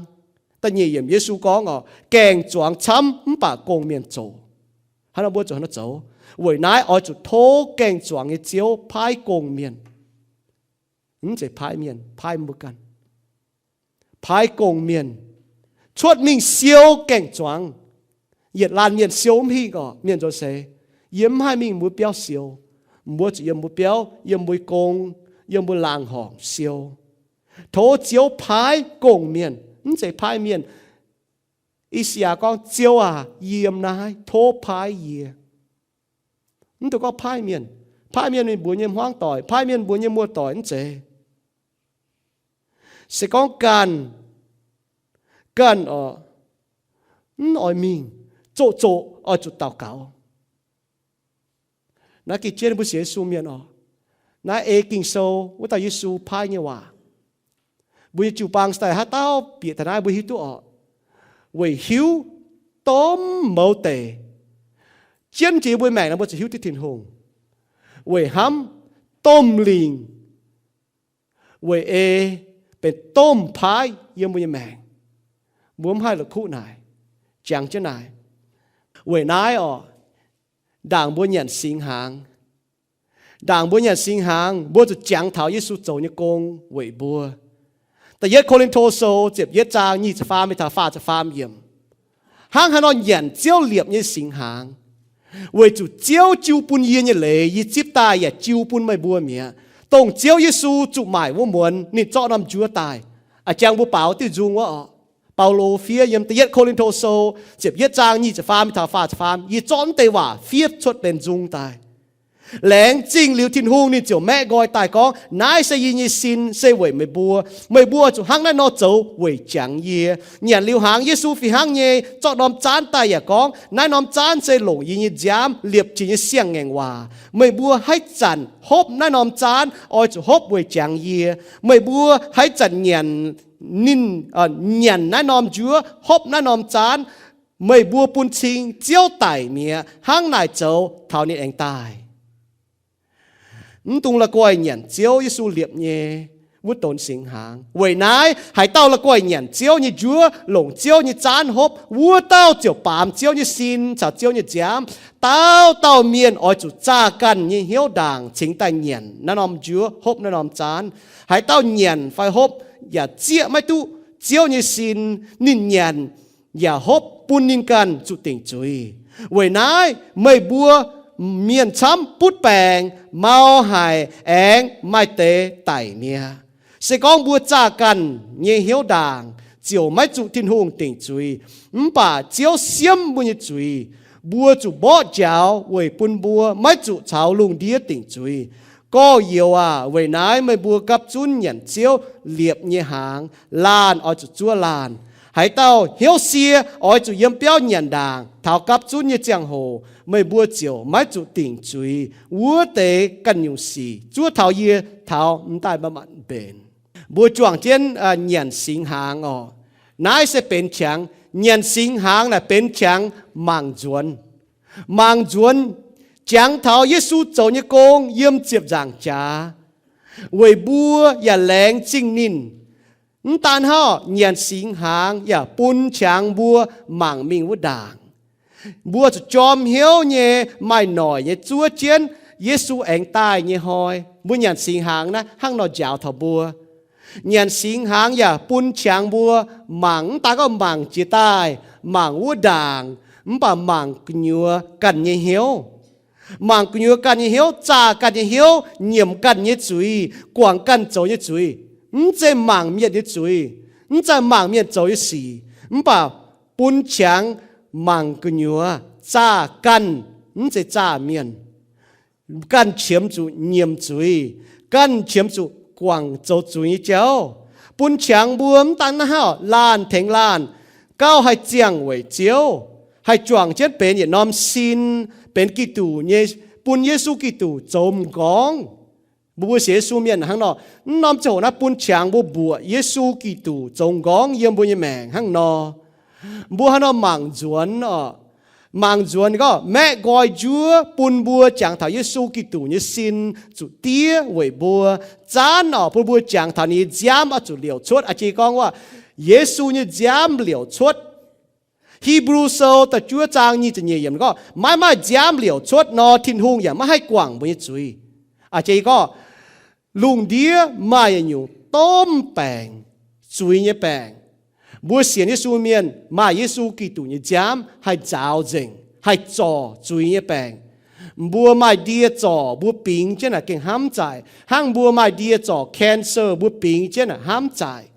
da'nyeic yiemc Yesu gorngv oc, gaeng-zuangx camv mv baac gong-mienh zoqc. Hnangv nor mbuo zuqc hnangv nor zoux. Weic naaiv oix zuqc tov gaeng-zuangx nyei Ziouv paaiv gong-mienh. Mv zeiz paaiv mienh, paaiv mbuo ganh. Paaiv gong-mienh cuotv mingh siou gaeng-zuangx. Yietc laanh mienh siou mv hingh oc, mienh nzuonx seix, yie mv haih mingh mbuo biauv siou. Mbuo zuqc yiem mbuo biauv, yiem mbuo gong, yiem mbuo laangz horngc siou. Tov Ziouv paaiv gong-mienh, mv zeiz paaiv mienh. I^saa^yaa gorngv, Ziouv aac, yie yiem naaiv, tov paaiv yie. Mv dungx gorngv paaiv mienh. Paaiv mienh mingh mbuox nyei hmuangv doic, paaiv mienh mbuox nyei muoz-doic, mv zeiz. Se gorngv ganh, ganh oc, mv oix mingh, zoqc zoqc oix zuqc daux gaux. Naaiv gengh jienv mbuo sienx Yesu mienh oc. Naaiv ei Ging-Sou wuov dauh Yesu paaiv nyei waac. Mbuo nyei jiu-baang se daaih haaix dauh bieqc taux naaiv mbuo hiuv duqv oc. Weic hiuv domh mouz deic, jienv jiex mbuo maengc nor mbuo zuqc hiuv duqv Tin-Hungh. Weic hnamv domh lingc, weic ei benx domh paaiv yiem mbuo nyei maengc. Mbuo mv haih la'kuqv naaic, jangx jienv naaic. Weic naaiv oc, ndaangc mbuo nyanc singx hnaangx, ndaangc mbuo nyanc singx hnaangx, mbuo zuqc jangx taux Yesu zoux nyei gong weic mbuo. Da'yietv Ko^lin^to Sou ziepc yietv zaang nyic ziepc faam mingh taux faah ziepc faam yiemc. Hnangv haaix nor nyanc Ziouv liepc nyei singx hnaangx, weic zuqc Ziouv jiu bun yie nyei leiz yie zipv daaih yaac jiu bun meih mbuo mi'aqv. Dongh Ziouv Yesu zuqc maaic wuov muonz ninh zorqv norm njuov daaih. A'jang mbuo baaux diuh nzung wuov oc. Baulo fiev yiem Da'yietv Ko^lin^to Sou ziepc yietv zaang nyic ziepc faam mingh taux faah ziepc faam, yie zorqv naaiv deix waac fiev cuotv benx nzung daaih. Laengz zingh liuz Tin-Hungh, ninh ziouc maeqv nqoi daaih gorngv, naaiv se yie nyei sin, se weic meih mbuo. Meih mbuo zuqc hnangv naaiv nor zoux weic jangx yie. Nyanc liuz hnaangx, Yesu fih hnangv nyei zorqv norm zaanv daaih yaac gorngv, naaiv norm zaanv se longc yie nyei nziaamv liepc jiex nyei siang-ngaengc waac. Meih mbuo haaix zanc hopv naaiv norm zaanv oix zuqc hopv weic jangx yie. Meih mbuo haaix zanc nyanc ninh, nyanc naaiv norm njuov, hopv naaiv norm zaanv, meih mbuo bun cing Ziouv daic mi'aqv, hnangv naaic zoux taux ninh aengx daaih. Mv dungx la'guaih nyanc Ziouv Yesu liepc nyei wuov donx singx hnaangx. Weic naaiv, haaix dauh la'guaih nyanc Ziouv nyei njuov, longc Ziouv nyei zaanv hopv, wuov dauh ziouc baamz Ziouv nyei sin caux Ziouv nyei nziaamv. Dauh dauh mienh oix zuqc zaah ganh nyei hnyouv ndaangc cingx daaih nyanc naaiv norm njuov, hopv naaiv norm zaanv. Haaix dauh nyanc fai hopv yaac zieqv maiv duqv Ziouv nyei sin, ninh nyanc yaac hopv bun ninh ganh zuqc dingc zuiz. Weic naaiv meih mbuo mienh camv butv baengc, mau haic, aengx maaih deix daic mi'aqv. Se gorngv mbuo zaah ganh nyei hnyouv ndaangc, ziouc maiv zuqc Tin-Hungh dingc zuiz. Mv baac Ziouv siemv mbuo nyei zuiz. Mbuo zuqc mborqv njaaux weic bun mbuo maiv zuqc caux lungh ndiev dingc zuiz. Gorx-youz aac, weic naaiv meih mbuo gapv zunv nyanc Ziouv liepc nyei hnaangx. Laanh oix zuqc zuov laanh. Haaix dauh hnyouv sie oix zuqc yiem biauv nyanc ndaangc taux gapv zunv nyei ziangh hoc, meih mbuo ziouc maiv zuqc dingc zuiz wuov deix ganh nyungc sic zuov taux yie taux m'daaih manc-manc mbenc. Mbuo juangc jienv nyanc singx hnaangx oc. Naaiv se benx qangx, nyanc singx hnaangx naaic benx qangx mangc nzuonx. Mangc nzuonx jangx taux Yesu zoux nyei gong yiem ziepc nzaangc jaax, weic mbuo yaac laengz zingh ninh. Mv daan hnangv, nyanc singx hnaangx yaac bun qangx mbuo mangc mingh wuov ndaangc. Mbuo zuqc jorm hnyouv nyei, maaih noic nyei zuov jienv Yesu aengx daaih nyei hnoi. Mbuo nyanc singx hnaangx naaiv hnangv nor njaaux taux mbuo. Nyanc singx hnaangx yaac bun qangx mbuo mangc, mv daan gorngv mangc jiex daaih, mangc wuov ndaangc, mv baac mangc gu'nyuoz ganh nyei hnyouv. Mangc gu'nyuoz ganh nyei hnyouv, zaah ganh nyei hnyouv, nyiemc ganh nyei zuiz, guangc ganh zoux nyei zuiz. Mv zeiz mangc mienh nyei zuiz, mv zeiz mangc mienh zoux nyei sic, mv baac bun qangx mangc gu'nyuoz zaah ganh, mv zeiz zaah mienh. Ganh qiemx zuqc nyiemc zuiz, ganh qiemx zuqc guangc zoux zuiz nyei jauv. Bun qangx mbuo mv daan naaiv hnangv, laanh tengx laanh gauh haih ziangh weic Ziouv, haih juangc jienv benx yietc norm sin, benx Giduc nyei, bun Yesu Giduc zoux m'nqorngv. Mbuo, mbuo sienx Yesu mienh hnangv nor, mv norm ziangh hoc naaiv bun qangx mbuo mbuoqc Yesu Giduc zoux m'nqorngv yiem mbuo nyei maengc hnangv nor. Mbuo hnangv nor mangc nzuonx oc. Mangc nzuonx gorngv maeqv nqoi njuov bun mbuo jangx taux Yesu Giduc nyei sin zuqc diev weic mbuo, zaanv oc bun mbuo jangx taux ninh nyei nziaamv oix zuqc liouc cuotv. Aa, jiex gorngv wuov, Yesu nyei nziaamv liouc cuotv. Hipv^lu Sou da'juov zaang nyic ziepc nyeic yiemc gorngv, maiv maaih nziaamv liouc cuotv nor, Tin-Hungh yaac maiv haih guangc mbuo nyei zuiz. Aa, jiex gorngv, lungh ndiev maaih yietc nyungc domh baengc, zuiz nyei baengc. Mbuo sienx Yesu mienh maaih Yesu Giduc nyei nziaamv haih nzaaux nzengc, haih zorc zuiz nyei baengc. Mbuo maaih ndie zorc mbuo bingx jienv naaic gengh hnamv zaaic, hnangv mbuo maaih ndie zorc cancer mbuo bingx jienv naaic hnamv zaaic.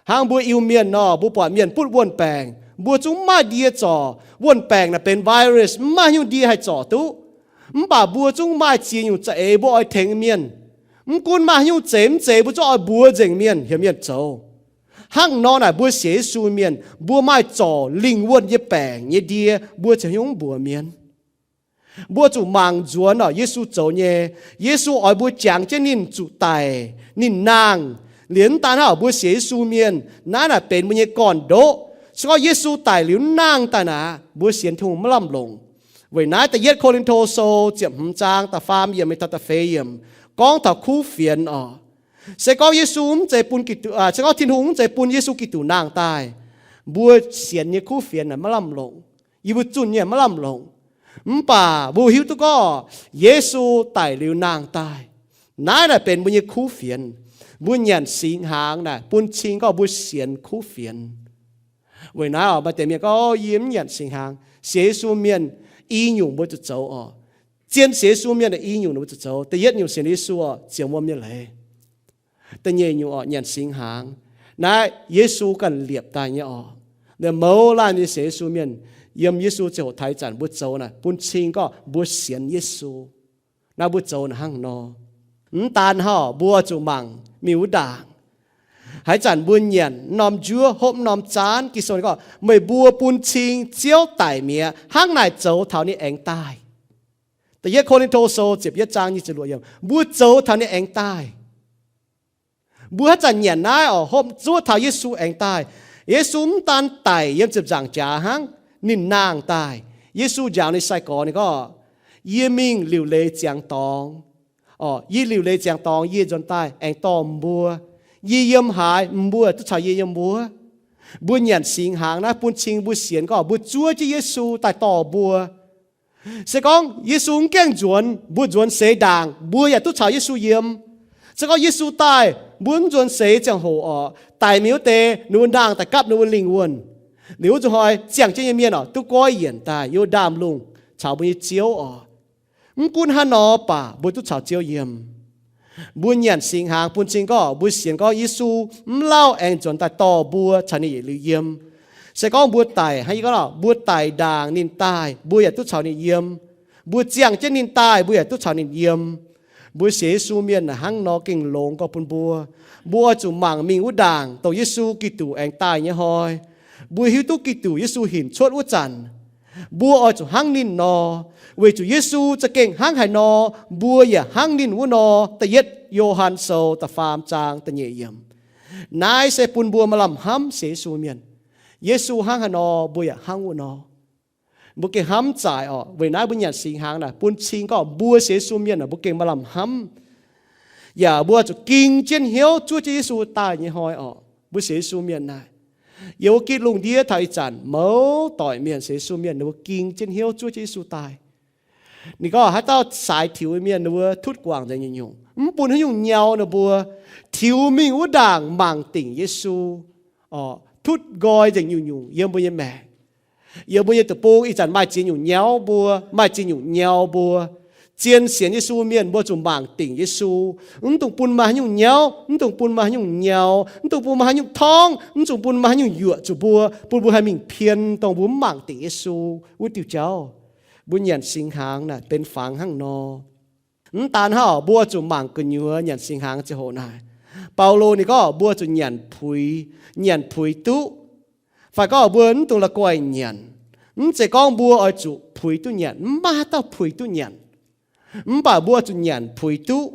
Hnangv mbuo Iu-Mienh nor, mbuo buatc mienh butv wuon-baengc, mbuo zungv maaih ndie zorc. Wuon-baengc naaic benx virus, mv maaih haaix nyungc ndie haih zorc duqv. Mv baac mbuo zungv maaih ziex nyungc za'eix mbuo oix tengx mienh. Mv gunv maaih haaix nyungc zeiz mv zeiz, mbuo zungv oix mbuox nzengc mienh, heuc mienh zoux. Hnangv nor naaic, mbuo sienx Yesu mienh, mbuo maaih zorc lingh wuonh nyei baengc nyei ndie, mbuo ziouc haaix nyungc mv mbuox mienh. Mbuo zuqc mangc nzuonx oc, Yesu zoux nyei. Yesu oix mbuo jangx jienv ninh zuqc daic, ninh nangh. Liuz mv daan hnangv, mbuo sienx Yesu mienh, naaiv naaic benx mbuo nyei gorn-ndoqv. Se gorngv Yesu daic liuz nangh daaih naaic, mbuo sienx Tin-Hungh maiv lamh longc. Weic naaiv da'yietv Ko^lin^to Sou ziepc hmz zaang da'faam yiemc mingh taux da'feix yiemc gorngv taux kuv fienx oc. Se gorngv Yesu mv zeiz bun, se gorngv Tin-Hungh mv zeiz bun Yesu Giduc nangh daaih, mbuo sienx nyei kuv fienx naaic maiv lamh longc. Yie mbuo zunh nyei maiv lamh longc. Mv baac mbuo hiuv duqv gorngv Yesu daic liuz nangh daaih, naaiv naaic benx mbuo nyei kuv fienx. Mbuo nyanc singx hnaangx naaic bun cing gorngv mbuo sienx kuv fienx. Weic naaiv oc, maaih deix mienh gorngv, yie mv nyanc singx hnaangx. Sienx Yesu mienh i nyungc mbuo zuqc zoux oc. Zien sienx Yesu mienh i nyungc mbuo zuqc zoux. Da'yietv nyungc sienx Yesu oc, zienx wuom nyei leiz. Da'nyeic nyungc oc, nyanc singx hnaangx. Naaiv Yesu ganh liepc daaih nyei oc. Mouz laanh nyei sienx Yesu mienh, yiem Yesu ziangh hoc taux ih zanc mbuo zoux naaic bun cing gorngv mbuo sienx Yesu. Naaiv mbuo zoux naaic hnangv nor. Mv daan hnangv, mbuo zuqc mangc mingh wuov ndaangc. Haaix zanc mbuo nyanc norm njuov, hopv norm zaanv, Ging-Sou gorngv, meih mbuo bun cing Ziouv daic mi'aqv, hnangv naaic zoux taux ninh aengx daaih. Da'yietv Ko^lin^to Sou ziepc yietv zaang nyic ziepc luoqc yiemc, mbuo zoux taux ninh aengx daaih. Mbuo haaix zanc nyanc naaiv oc, hopv zuov taux Yesu aengx daaih. Yesu mv daan daic yiem ziepc nzaangc jaax hnangv, ninh nangh daaih. Yesu njaaux ninh sai-gorx ninh gorngv, yie mingh liuc leiz ziangx dorngx. Oc, yie liuc leiz ziangx dorngx, yie nzuonx daaih aengx dorh mbuo. Yie yiem haaix, mbuo duqv caux yie yiem wuov. Mbuo nyanc singx hnaangx naaiv bun cing mbuo sienx gorngv mbuo zuov jienv Yesu daaih dorh mbuo. Se gorngv Yesu mv gaengh nzuonx, mbuo nzuonx seix ndaangc, mbuo yaac duqv caux Yesu yiem. Se gorngv Yesu daaih, mbuo mv nzuonx seix ziangh hoc oc, daic mingh wuov deix ninh mbuo nangh daaih gapv ninh mbuo lingh wuonh. Liuz wuov nzunc hnoi ziangh jienv nyei mienh oc, duqv goiv yienc daaih yiem ndaamv-lungh caux mbuo nyei Ziouv oc. Mv gunv hnangv nor baac mbuo duqv caux Ziouv yiem. Mbuo nyanc singx hnaangx bun cing gorngv mbuo sienx gorngv Yesu mv lauh aengx nzuonx daaih dorh mbuo caux ninh yietc liuz yiem. Se gorngv mbuo daic, hnangv yie gorngv, mbuo daic ndaangc ninh daaih, mbuo yaac duqv caux ninh yiem. Mbuo ziangh jienv ninh daaih, mbuo yaac duqv caux ninh yiem. Mbuo sienx Yesu mienh hnangv nor gengh longx gorx bun mbuo. Mbuo oix zuqc mangc mingh wuov ndaangc dongh Yesu Giduc aengx daaih nyei hnoi. Mbuo hiuv duqv Giduc Yesu hinc cuotv wuov zanc, mbuo oix zuqc hnangv ninh nor, weic zuqc Yesu za'gengh hnangv haaix nor, mbuo yaac hnangv ninh wuov nor. Da'yietv Yo^han Sou da'faam zaang da'nyeic yiemc. Naaiv se bun mbuo maaih lamh hnamv sienx Yesu mienh. Yesu hnangv haaix nor, mbuo yaac hnangv wuov nor. Mbuo gengh hnamv zaaic oc. Weic naaiv mbuo nyanc singx hnaangx naaic bun cing gorngv mbuo sienx Yesu mienh naaic mbuo gengh maaih lamh hnamv. Yaac mbuo zuqc ging jienv hnyouv zuov jienv Yesu daaih nyei hnoi orqc. Mbuo sienx Yesu mienh naaic, yiem wuov gitv lungh ndiev taux ih zanc mouz doic mienh sienx Yesu mienh, ninh mbuo ging jienv hnyouv zuov jienv Yesu daaih. Ninh gorngv haaix dauh saaix tiux mienh, ninh mbuo tutv guangc nzengc nyungc-nyungc, mv bun haaix nyungc nyau ninh mbuo, tiux mingh wuov ndaangc mangc dingc Yesu, tutv nqoi nzengc nyungc-nyungc yiem mbuo nyei maengc. Yiem mbuo nyei deic-bung ih zanc maaih ziex nyungc nyau mbuo, maaih ziex nyungc nyau mbuo. Zien sienx Yesu mienh mbuo zuqc mangc dingc Yesu, mv dungx bun maaih haaix nyungc nyauv, mv dungx bun maaih haaix nyungc nyau, mv dungx bun maaih haaix nyungc torngv, mv dungx bun maaih haaix nyungc yuoqc zuqc mbuo, bun mbuo haih mingh pien dongh mbuo mv mangc dingc Yesu wuov diuh jauv. Mbuo nyanc singx hnaangx naaic benx fangx hnangv nor. Mv daan hnangv, mbuo zuqc mangc gu'nyuoz nyanc singx hnaangx ziangh hoc naaic. Baulo ninh gorngv mbuo zuqc nyanc puix, nyanc puix duqv. Fai gorngv mbuo mv dungx la'guaih nyanc. Mv zeiz gorngv mbuo oix zuqc puix duqv nyanc, mv maaih haaix dauh puix duqv nyanc. Mv baac mbuo zuqc nyanc puix duqv.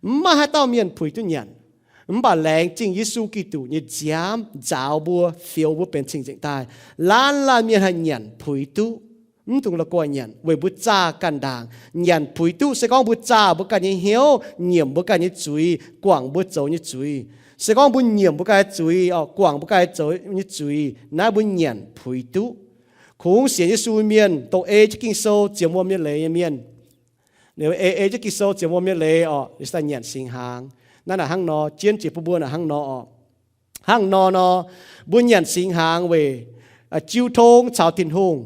Mv maaih haaix dauh mienh puix duqv nyanc. Mv baac laengz zingh Yesu Giduc nyei nziaamv nzaaux mbuo, fioux mbuo benx cing-nzengc daaih. Laanh laanh mienh haih nyanc puix duqv, mv dungx la'guaih nyanc weic mbuo zaah ganh ndaangc. Nyanc puix duqv se gorngv mbuo zaah mbuo ganh nyei hnyouv, nyiemc mbuo ganh nyei zuiz, guangc mbuo zoux nyei zuiz. Se gorngv mbuo nyiemc mbuo ganh nyei zuiz, guangc mbuo ganh zoux nyei zuiz, naaiv mbuo nyanc puix duqv. Kungx sienx Yesu mienh dongh ei jienv Ging-Sou zienx wuom nyei leiz nyei mienh, ei, ei jienv Ging-Sou zienx wuom nyei leiz orqc, se daaih nyanc singx hnaangx. Naaiv naaic hnangv nor, jienv jiex bun mbuo naaic hnangv nor orqc. Hnangv nor nor, mbuo nyanc singx hnaangx weic jiu tong caux Tin-Hungh.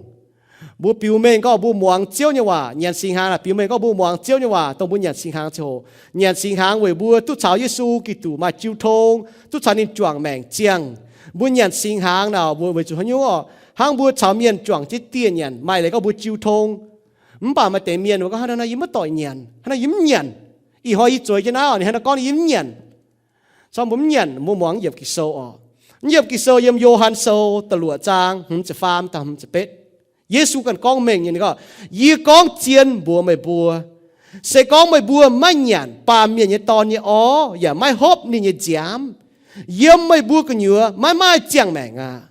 Mbuo biux mengh gorngv mbuo muangx Ziouv nyei waac. Nyanc singx hnaangx naaic biux mengh gorngv mbuo muangx Ziouv nyei waac dongh mbuo nyanc singx hnaangx ziangh hoc. Nyanc singx hnaangx weic mbuo duqv caux Yesu Giduc maaih jiu tong, duqv caux ninh juangc maengc ziangh. Mbuo nyanc singx hnaangx naaic weic zuqc haaix nyungc orqc? Hnangv mbuo caux mienh juangc jienv dieh nyanc, maaih leiz gorngv mbuo jiu tong. Mv baac maaih deix mienh gorngv, hnangv naaiv yie mv doic nyanc, hnangv naaiv yie mv nyanc. Ih hnoi yie zueiz jienv naaiv orqc, ninh hnangv naaiv gorngv yie mv nyanc. Corc mbuo mv nyanc, mbuo muangx yiem Ging-Sou orqc. Yiem Ging-Sou yiem Yo^han Sou da'luoqc zaang hmz ziepc faam taux hmz ziepc betv, Yesu ganh gorngv mengh nyei, ninh gorngv, yie gorngv zien mbuox meih mbuo, se gorngv meih mbuo maiv nyanc Baamh Mienh nyei Dorn nyei orv yaac maiv hopv ninh nyei nziaamv, yiem meih mbuo gu'nyuoz maiv maaih ziangh maengc aqv.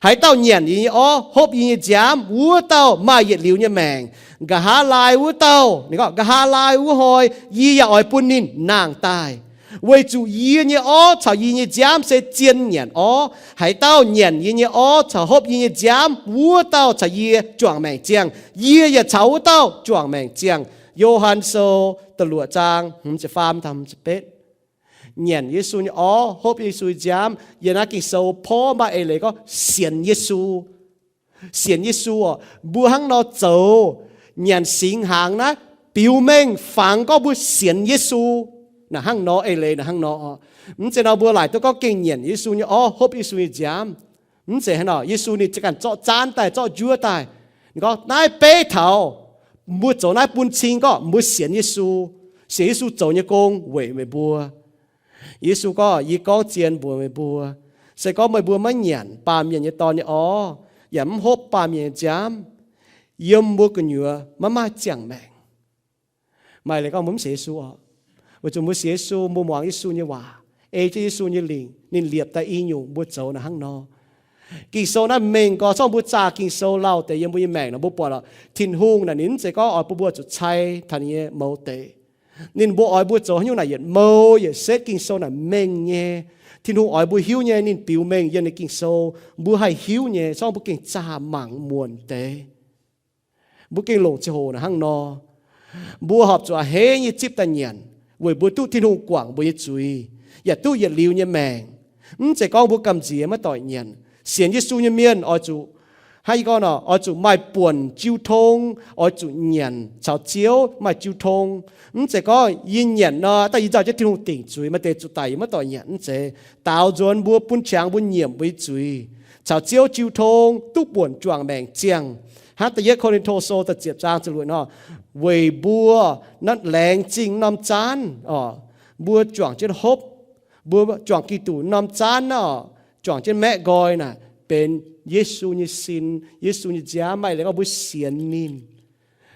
Haaix dauh nyanc yie nyei orv, hopv yie nyei nziaamv, wuov dauh maaih yietc liuz nyei maengc. Nqa'haav laai wuov dauh, ninh gorngv, nqa'haav laai wuov hnoi yie yaac oix bun ninh nangh daaih, weic zuqc yie nyei orv caux yie nyei nziaamv se zien nyanc orv. Haaix dauh nyanc yie nyei orv caux hopv yie nyei nziaamv, wuov dauh caux yie juangc maengc ziangh, yie yaac caux wuov dauh juangc maengc ziangh. Yo^han Sou da'luoqc zaang hmz ziepc faam taux hmz ziepc betv. Nyanc Yesu nyei orv, hopv Yesu nyei nziaamv, yiem naaiv Ging-Sou porv maaih eix leiz gorngv sienx Yesu. Sienx Yesu orqc, mbuo hnangv nor zoux, nyanc singx hnaangx naaiv biux mengh fangx gorngv mbuo sienx Yesu. Naaic hnangv nor, eix leiz naaic hnangv nor. Mv zeiz nor mbuo laaic duqv gorngv gengh nyanc Yesu nyei orv, hopv Yesu nyei nziaamv. Mv zeiz hnangv nor, Yesu ninh za'ganh zorqv zaanv daaih, zorqv njuov daaih. Ninh gorngv, naaiv beiv taux, mbuo zoux naaiv bun cing gorngv mbuo sienx Yesu, sienx Yesu zoux nyei gong weic meih mbuo. Yesu gorngv, yie gorngv zien mbuox meih mbuo, se gorngv meih mbuo maiv nyanc Baamh Mienh nyei Dorn nyei orv, yaac mv hopv Baamh Mienh nyei nziaamv, yiem mbuo gu'nyuoz maiv maaih ziangh maengc. Maaih leiz gorngv mbuo mv sienx Yesu orqc, weic zuqc mbuo sienx Yesu, mbuo muangx Yesu nyei waac, ei jienv Yesu nyei lingc, ninh liepc daaih i nyungc mbuo zoux naaic hnangv nor. Ging-Sou naaiv mengh gorx, corc mbuo zaah Ging-Sou lauh deix yiem mbuo nyei maengc nor, mbuo buatc lorqc, Tin-Hungh naaic ninh mv zeiz gorngv oix bun mbuo zuqc cai taux ninh nyei mouz deix. Ninh mbuo oix mbuo zoux haaix nyungc naaic yietc mou yietc setv Ging-Sou naaic mengh nyei. Tin-Hungh oix mbuo hiuv nyei, ninh biux mengh yiem ninh Ging-Sou, mbuo haih hiuv nyei, corc mbuo gengh zaah mangc muonc deix. Mbuo gengh longc ziangh hoc naaic hnangv nor. Mbuo horpc zuqc a'hneiv nyei zipv daaih nyanc, weic mbuo duqv Tin-Hungh guangc mbuo nyei zuiz, yaac duqv yietc liuz nyei maengc. Mv zeiz gorngv mbuo gamh nziex maiv doic nyanc. Sienx Yesu nyei mienh oix zuqc, hnangv yie gorngv nor, oix zuqc maaih buonc jiu tong, oix zuqc nyanc caux Ziouv maaih jiu tong. Mv zeiz gorngv yie nyanc nor, daaih yie nzauh jienv Tin-Hungh dingc zuiz, maaih deix zuqc daic yie maiv doic nyanc, mv zeiz. Daaux nzuonx mbuo bun qangx mbuo nyiemc mbuo nyei zuiz, caux Ziouv jiu tong, duqv buonc juangc maengc ziangh. Hnangv da'yietv Ko^lin^to Sou da'ziepc zaang ziepc luoqc nor, weic mbuo naaiv laengz zingh norm zaanv orqc, mbuo juangc jienv hopv, mbuo juangc Giduc norm zaanv naaiv orqc, juangc jienv maeqv nqoi naaic, benx Yesu nyei sin, Yesu nyei nziaamv, maaih leiz gorngv mbuo sienx ninh.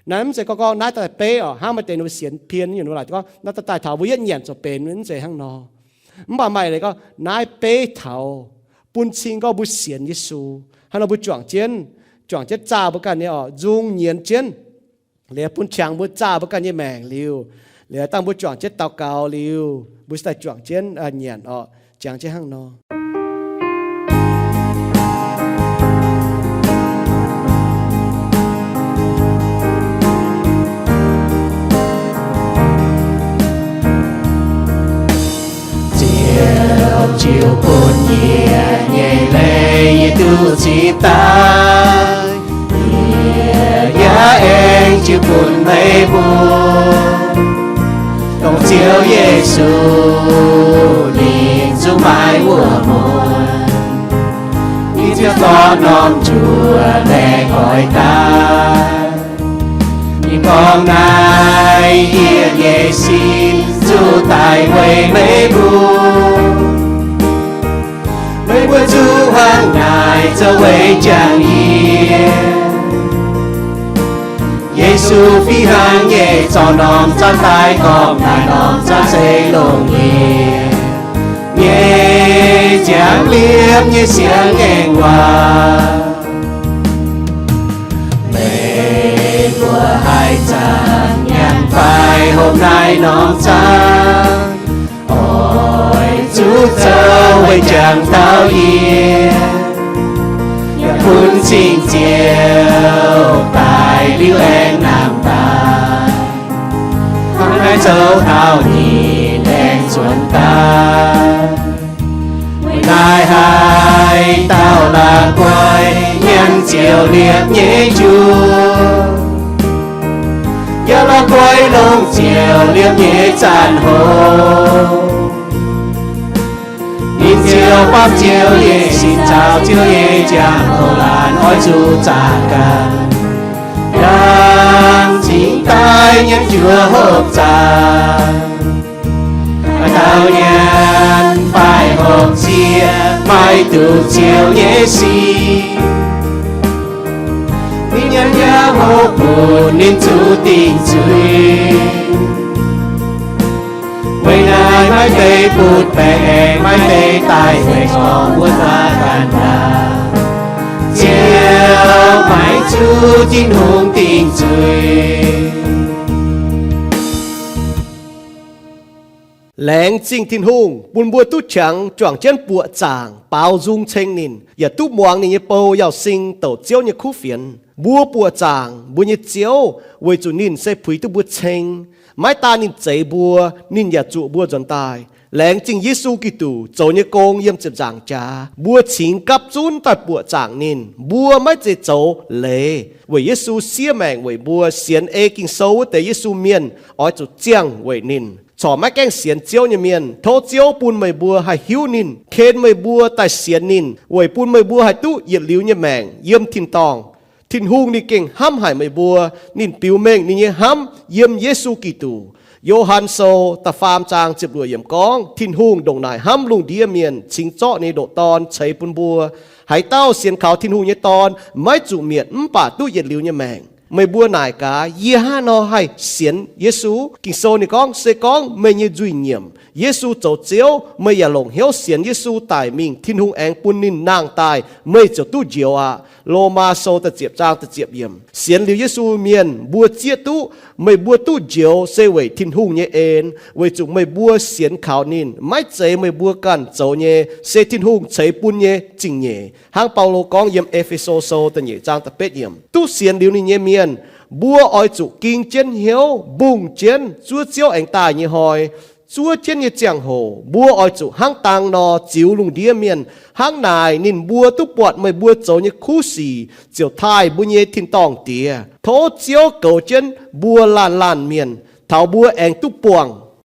Naaiv mv zeiz gorngv gorngv naaiv daaih beiv orqc, hnangv maaih deix ninh mbuo sienx pien nyungc, ninh mbuo laaic gorngv naaiv daaih taux mbuo yietv nyanc zoux benx, mv zeiz hnangv nor. Mv baac maaih leiz gorngv naaiv beiv taux bun cing gorngv mbuo sienx Yesu. Hnangv nor mbuo juangc jienv, juangc jienv zaah mbuo ganh nyei orqc, nzung nyienz jienv, liuz bun qangx mbuo zaah mbuo ganh nyei maengc liuz, Liuz dangh mbuo juangc jienv daux gaux liuz, mbuo se daaih juangc jienv nyanc orqc. Jangx jienv hnangv nor. Ziouv jiu bun yie nyei leiz yie duqv cingx daaih, yie yaac aengx jiu bun meih mbuo. Dongh Ziouv Yesu ninh zungv maiv wuov muonz, ninh ziouc zorqv norm njuov laengz oix daaih. Ninh gorngv, naaiv yie nyei sin zuqc daaih weic meih mbuo. Meih mbuo zuqc hnangv naaic zoux weic jangx yie. Yesu fih hnangv nyei zorqv norm zaanv daaih, gorngv naaiv norm zaanv se longc yie nyei ziangx liepc nyei siang-ngaengc waac. Meih mbuo haih zanc nyanc fai hopv naaiv norm zaanv, oix zuqc zoux weic jangx taux yie, yaac bun Singx Nziex daaih liuz aengx namx daaih, hnangv naaiv zoux taux ninh aengx nzuonx daaih. Weic naaiv haaix dauh la'guaih nyanc ziouc liepc nyei njuov, yaac la'guaih longc ziouc liepc nyei zanc houc, ninh ziouc baamh Ziouv nyei sin caux Ziouv nyei jangx-hoc laanh oix zuqc zaah ganh, yangh cingx daaih nyanc njuov hopv zaanc. Haaix dauh nyanc fai hopv nziex maiv duqv Ziouv nyei sic, ninh nyanc yaac hoqc bun ninh zuqc dingc nzuih. Weic naaiv maiv deix butv-baengc aengx maiv deix daaih weic gorngv wuov daaih ganh ndaangc, Ziouv maiv zuqc Tin-Hungh dingc nzuih. Laengz zingh Tin-Hungh bun mbuo duqv qangx juangc jienv buoqc zaangc baaux nzung ceng ninh, yaac duqv muangx ninh nyei bou Yauz Sing douc Ziouv nyei kuv fienx. Mbuo buoqc zaangc mbuo nyei Ziouv weic zuqc ninh se puix duqv mbuo ceng. Maiv daan ninh zeix mbuo, ninh yaac zuqc mbuo nzuonx daaih. Laengz zingh Yesu Giduc zoux nyei gong yiem ziepc nzaangc jaax, mbuo cingx gapv zunv daaih buoqc zaangc ninh. Mbuo maiv zeiz zoux leiz weic Yesu siev maengc weic mbuo. Sienx ei Ging-Sou wuov deix Yesu mienh oix zuqc ziangh weic ninh. Corc maiv gaengh sienx Ziouv nyei mienh, tov Ziouv bun meih mbuo haih hiuv ninh, ken meih mbuo daaih sienx ninh, weic bun meih mbuo haih duqv yietc liuz nyei maengc yiem tin-dorngh. Tin-Hungh ninh gengh hnamv haic meih mbuo. Ninh biux mengh ninh nyei hnamv yiem Yesu Giduc. Yo^han Sou da'faam zaang ziepc luoqc yiemc gorngv, Tin-Hungh ndongc naaic hnamv lungh ndiev mienh, cingx zorqv ninh nyei ndoqc Dorn ceix bun mbuo. Haaix dauh sienx kaux Tin-Hungh nyei Dorn maiv zuqc mietc mv baac duqv yietc liuz nyei maengc. Meih mbuo naaic gaax, yie hnangv haaix nor haih sienx Yesu? Ging-Sou ninh gorngv, se gorngv meih nyei nzuih nyiemc, Yesu zoux Ziouv, meih yaac longc hnyouv sienx Yesu daic mingh, Tin-Hungh aengx bun ninh nangh daaih, meih ziouc duqv njoux aqv. Lomaa Sou da'ziepc zaang da'ziepc yiemc. Sienx liuz Yesu mienh mbuo zieqv duqv meih mbuo duqv njoux se weic Tin-Hungh nyei en, weic zuqc meih mbuo sienx kaux ninh. Maiv zeiz meih mbuo ganh zoux nyei, se Tin-Hungh ceix bun nyei zingh nyeic. Hnangv Baulo gorngv yiem E^fe^so Sou da'nyeic zaang da'betv yiemc, duqv sienx liuz ninh nyei mienh, mbuo oix zuqc ging jienv hnyouv mbungh jienv zuov Ziouv aengx daaih nyei hnoi. Zuov jienv nyei ziangh hoc mbuo oix zuqc hnangv dang nor ziux lungh ndiev mienh. Hnangv naaic ninh mbuo duqv buatc meih mbuo zoux nyei kuv sic ziouc taaih mbuo nyei tin-dorngh Diex. Tov Ziouv goux jienv mbuo laanh laanh mienh, taux mbuo aengx duqv buangh